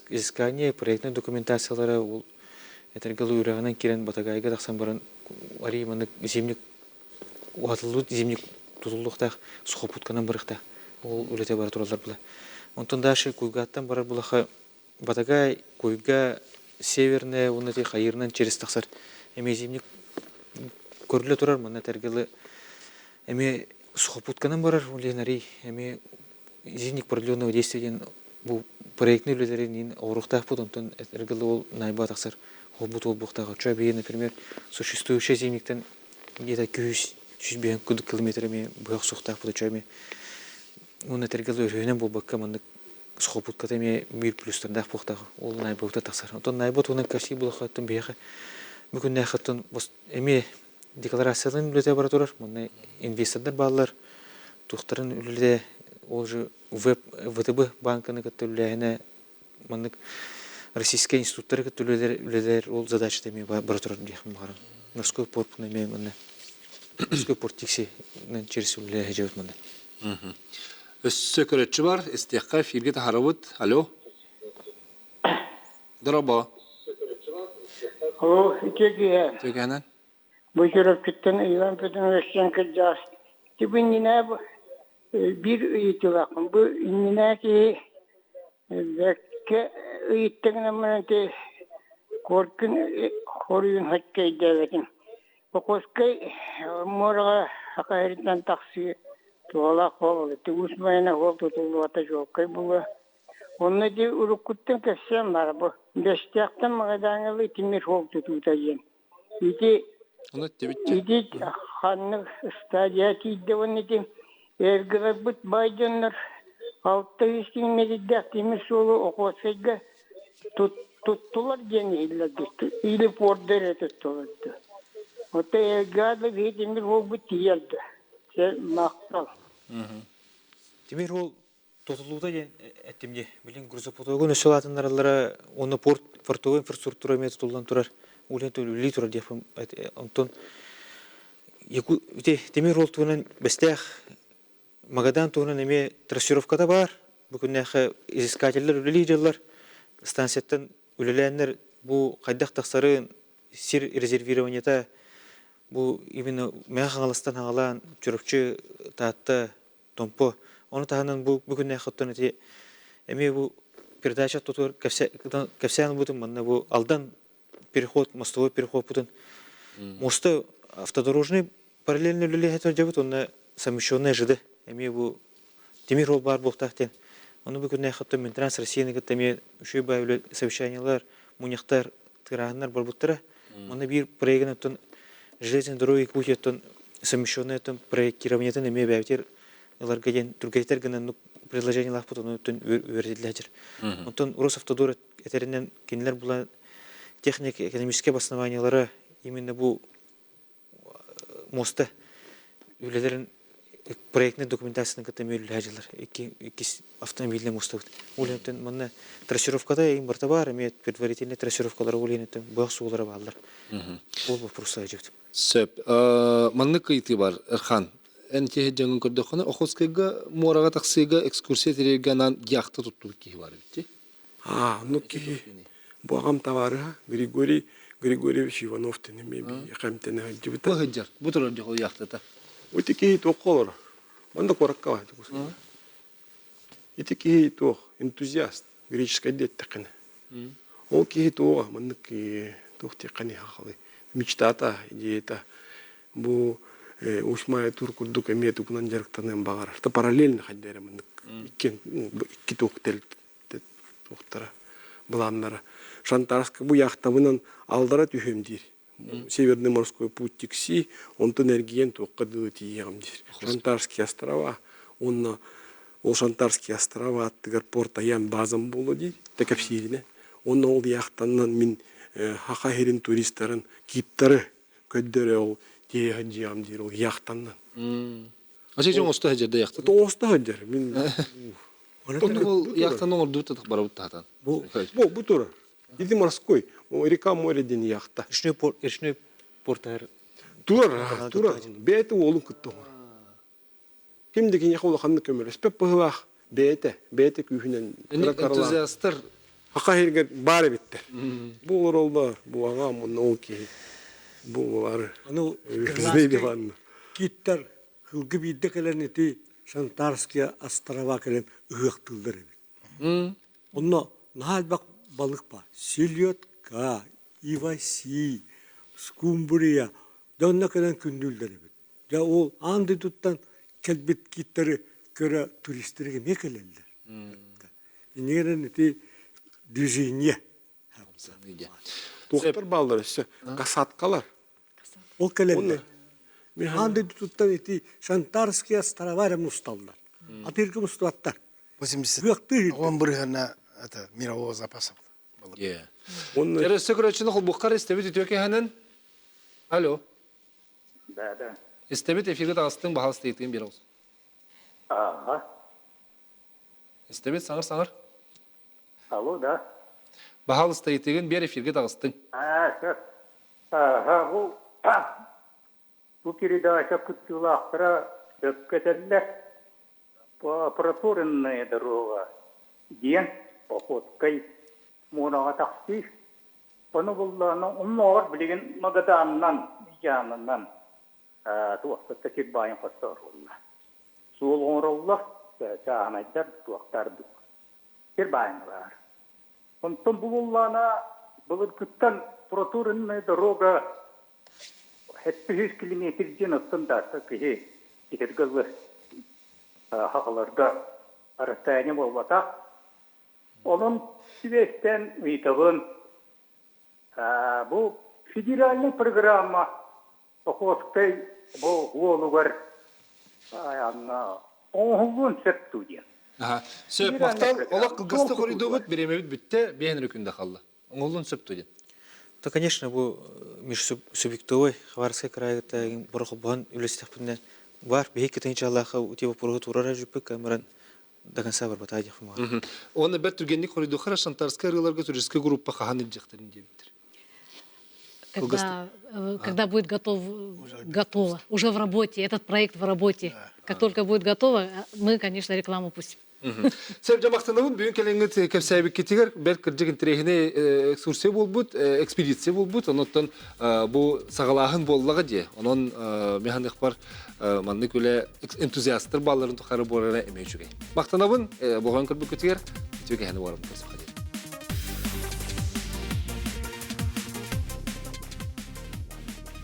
изыскание проектной документациялара ол этэргэ үрэҕинэн киирэн Батагайга тахсан баран арий маннык зимник уһатыллыбыт зимник тутуллуохтаах сухопутканан барыахтаах ол үлэтэ бара тураллар була. Онтон дальше Куйгааттан барар булаха Батагай, Куйга, Северная уонна хайырынан через тахсар эмиэ зимник көрүлэ турар манна этэргэ эмиэ сухопутканан барар Ленарий эмиэ зимник продленного действия диэн бу проектный үлэлэрин оҥоруохтаахпыт онтон этэргэ ол найба тахсар холбут буолбуохтаах оччо биһи например существующий зимниктен где-то күүс 105 кудук километр эмиэ быһа охсуохтаахпыт оччо эмиэ уонна этэргэ өрүһүнэн буолбакка маннык сухопутката эмиэ биир плюстардаах буолуохтаах ол найбабыта тахсар оттон найба туһунан кэпсии буолуоххаттан биһиэхэ бу күннээххиттэн эмиэ декларацияларын үлэтэ бара турар манна инвестордар бааллар туохтарын үлэлэтэ ол же веб ВТБ банканы кытта үлэлээһинэ маннык российскай институттары кытта үлэлэр ол задачата эмиэ бара турар диэхпин баҕарабын морской порт эмиэ манна морской порт тикси через үлэлэһэ дьабыт манна Өссө көрөччү бар, истиэххэ эфиргэ таһарабыт. Алло. Дорообо. Оо, үтүө Түгэнэн. Бу Чурапчыттан Иван Петрович кырдьаҕас. Бу иннинэ биир ыйытыылаахпын. Бу иннинэ киһи бэккэ ыйыттыгына ити Коркин хоруйун хачча өйдөөбөтүм. Покровскай муораҕа саха сириттэн тахсыы туһалаах буолла. Уус Майана суол тутуллубата чуолкай буолуо. Онно ити уруккуттан кэпсээн баара бу. Бэстээхтэн Магадаҥҥа тимир суол тутуута диэн. Ити ити ханнык стадия тиийдэ уонна ити эргилэрбит баай дьоннор 600 километрдаах тимир суолу Охотскайга тут. Туттулар диэн иһиллэр или порда эрэ туттулар да. Оттон Элгада биһи тимир буолбут тиийэр да. Чэ, махтал. Тимир ол тутуллуута диэн эттим дии. Билин грузопотогун өссө улаатыннараллара уонна порт портовой инфраструктура эмиэ тутуллан турар. Үлэ үлэлии турар диэхпин онтон тимир ол туһунан бэстээх Магадан туһунан эмиэ трассировката баар. Бу күннээххэ изыскателлэр үлэлии дьыллар станцияттан үлэлээннэр бу хайдах тахсарын сир резервированиета бу именно Мэҥэ Хаҥаластан хаҥалаан Чурапчы, Таатта, Томпо. Ону таһынан бу бу күннээххэ оттон ити эмиэ бу передача ортотугар кэпсээн ылбытым манна бу Алдан переход, мостовой переходпутун муоста автодорожный параллельно үлэлиэхэ сылдьабыт уонна совмещенная ЖД эмиэ бу тимир ол баар буолтаах диэн. Ону бу күннээххэ оттон Минтранс Россияны кытта эмиэ үчүгэй баай үлэ совещаниелар, мунньахтар, тыырааһыннар барбыттара. Онно биир проегын оттон железной дороги Якутии оттон совмещенная оттон проектированиетын эмиэ бэйэбитигэр ыларга диэн түргэтитэр гына предложениелаахпыт ону оттон үөрэтиллэ сылдьар. Онтон Росавтодор этэринэн кинилэр була технико-экономическай обоснованиелара именно бу муоста үлэлэрин проектной документацияны кытта эмиэ үлэлэһэ дьыллар иккис автомобильнай муостабыт. Ол иһин манна трассировката ең барыта баар эмиэ предварительный трассировкалары ол иһин быах суулара бааллар. Ол вопрос сылдьыбыт. Сөп. Маннык ыйытыы бар, Эрхан. Эн киһи дьоҥун көрдөххүнэ, Охотскайга муораҕа тахсыыга экскурсия тэрийэргэ анаан яхта туттубут киһи бар эбит дии. Аа, ну киһи бу аҕам табаарыһа Григорий Григорьевич Иванов диэн эмиэ биһиэхэ эмтэнэ сылдьыбыта. Бу сылдьар, бу турар дьоҕу яхтата. Ити киһи туохха олорор? Манна куоракка баар Ити киһи туох энтузиаст, греческай диэттэххинэ. Ол киһи туоҕа маннык туох диэххиний хахалый мечтата, идеята бу Усмая тур курдук эмиэ тугунан дьарыктаныан баҕарар. Та параллельно хайда эрэ маннык икки икки туох туохтара былааннара. Шантарска бу яхтабынан алдара түһүөм диир. Северный морской путь тикси, онтон эргийэн туохха дылы тиийиэҕим диир. Шантарские острова уонна ол Шантарские острова аттыгар порт Аян базам буолуо диир, тэкэпсииринэ. Уонна ол яхтанан мин Хаха сирин туристарын киптары көрдөрө ол тиэйэ сылдьыаҕым диир ол яхтанан. Ача дьон оҥосто сылдьар да яхтан? Оҥосто сылдьар. Мин Ол яхтан оҥордубут да барабыт таһатан. Бу бу турар. Ити морской, река море диэн яхта. Речной порт, речной портар. Турар, турар. Бэйэтэ уолун кытта оҥорор. Ким да киниэхэ улаханнык көмөлөспөт быһыылаах бэйэтэ, бэйэтэ күүһүнэн Энтузиастар Хаха иһигэр баар эбиттэр. Бу олороллор, бу аҕам уонна ол киһи. Бу булары. Аны киттер хылгы биирдэ кэлэн ити Шантарские острова кэлэн ыһыахтыыллар эбит. Онно наһаа элбэх балык баар. Селедка, иваси, скумбрия. Дьэ онно кэлэн күндүүллэр эбит. Дьэ ол аан дойдуттан кэлбит киттары көрө туристар эмиэ кэлэллэр. Иннигэрэн ити движение. Туохтар бааллар өссө касаткалар. Ол кэлэллэр. Аан дойдутуттан ити Шантарские острова эрэ мусталлар. Атыырга мустубаттар. 80 бырыһына это мирового запаса было. Өссө көрөөччүнү холбуоххар истэбит үтүө киһинэн. Алло. Да, да. Истэбит эфиргэ таҕыстыҥ баһалыс ыйытыын биэр оҕус. Ага. Истэбит саҥар саҥар. Алло, да. Баһалыста ыйытыгын биэр эфиргэ таҕыстыҥ. А, сөп. Ага, бу бу передача кыттыылаахтара сөпкө этэллэр. Проторенная дорога диэн Охотскай муораҕа тахсыы Ону буллаҕына оннооҕор билигин Магаданынан, Дьаамынан туохтата сир баайын хостооруллар. Суол оҥороллор, чааһынайдар туохтаардык сир баайын ылаар. Онтон бу буллаҕына былыргыттан проторенная дорога 700 километр диэн оттон да киһи итиргэ ылы хахаларга расстояние буолбатах. Онон сибээстээн ыйытабын, бу федеральнай программа Охотскай бу уолугар оҥоһуллуон сөп дуу диэн. Сөп, махтал. Олох кылгастык хоруйдуубут, бириэмэбит бүттэ, биэһин эрэ күндэ халла. Оҥоһуллуон сөп дуо диэн? То, конечно, бу межсубъектовой Хабаровскай крайга борохолбоһон үлэстэхпинэ бар биһи кытынчалаах ути вопроһу турар жүппүк камеран до конца барбата диэхпин Уонна бэрт түргэнник хоруйдуохха Шантарскай арыыларга туристскай группа хаһан илдьэхтэрин диэбиттэр. Когда, когда будет готов, готово, уже в работе, этот проект в работе. Как только будет готово, мы, конечно, рекламу пустим. Сөп махтанабын бүгүн кэлэҥҥит кэпсээбиккитигэр бэрт кырдьык интэриэһинэй экскурсия буолбут, экспедиция буолбут. Онон бу саҕалааһын буоллаҕа дии. Онон механикпар маннык үлэ энтузиастар баалларын тухары буолара эмиэ үчүгэй. Махтанабын болҕойон көрбүккүтүгэр үтүө кэһэни буоларым.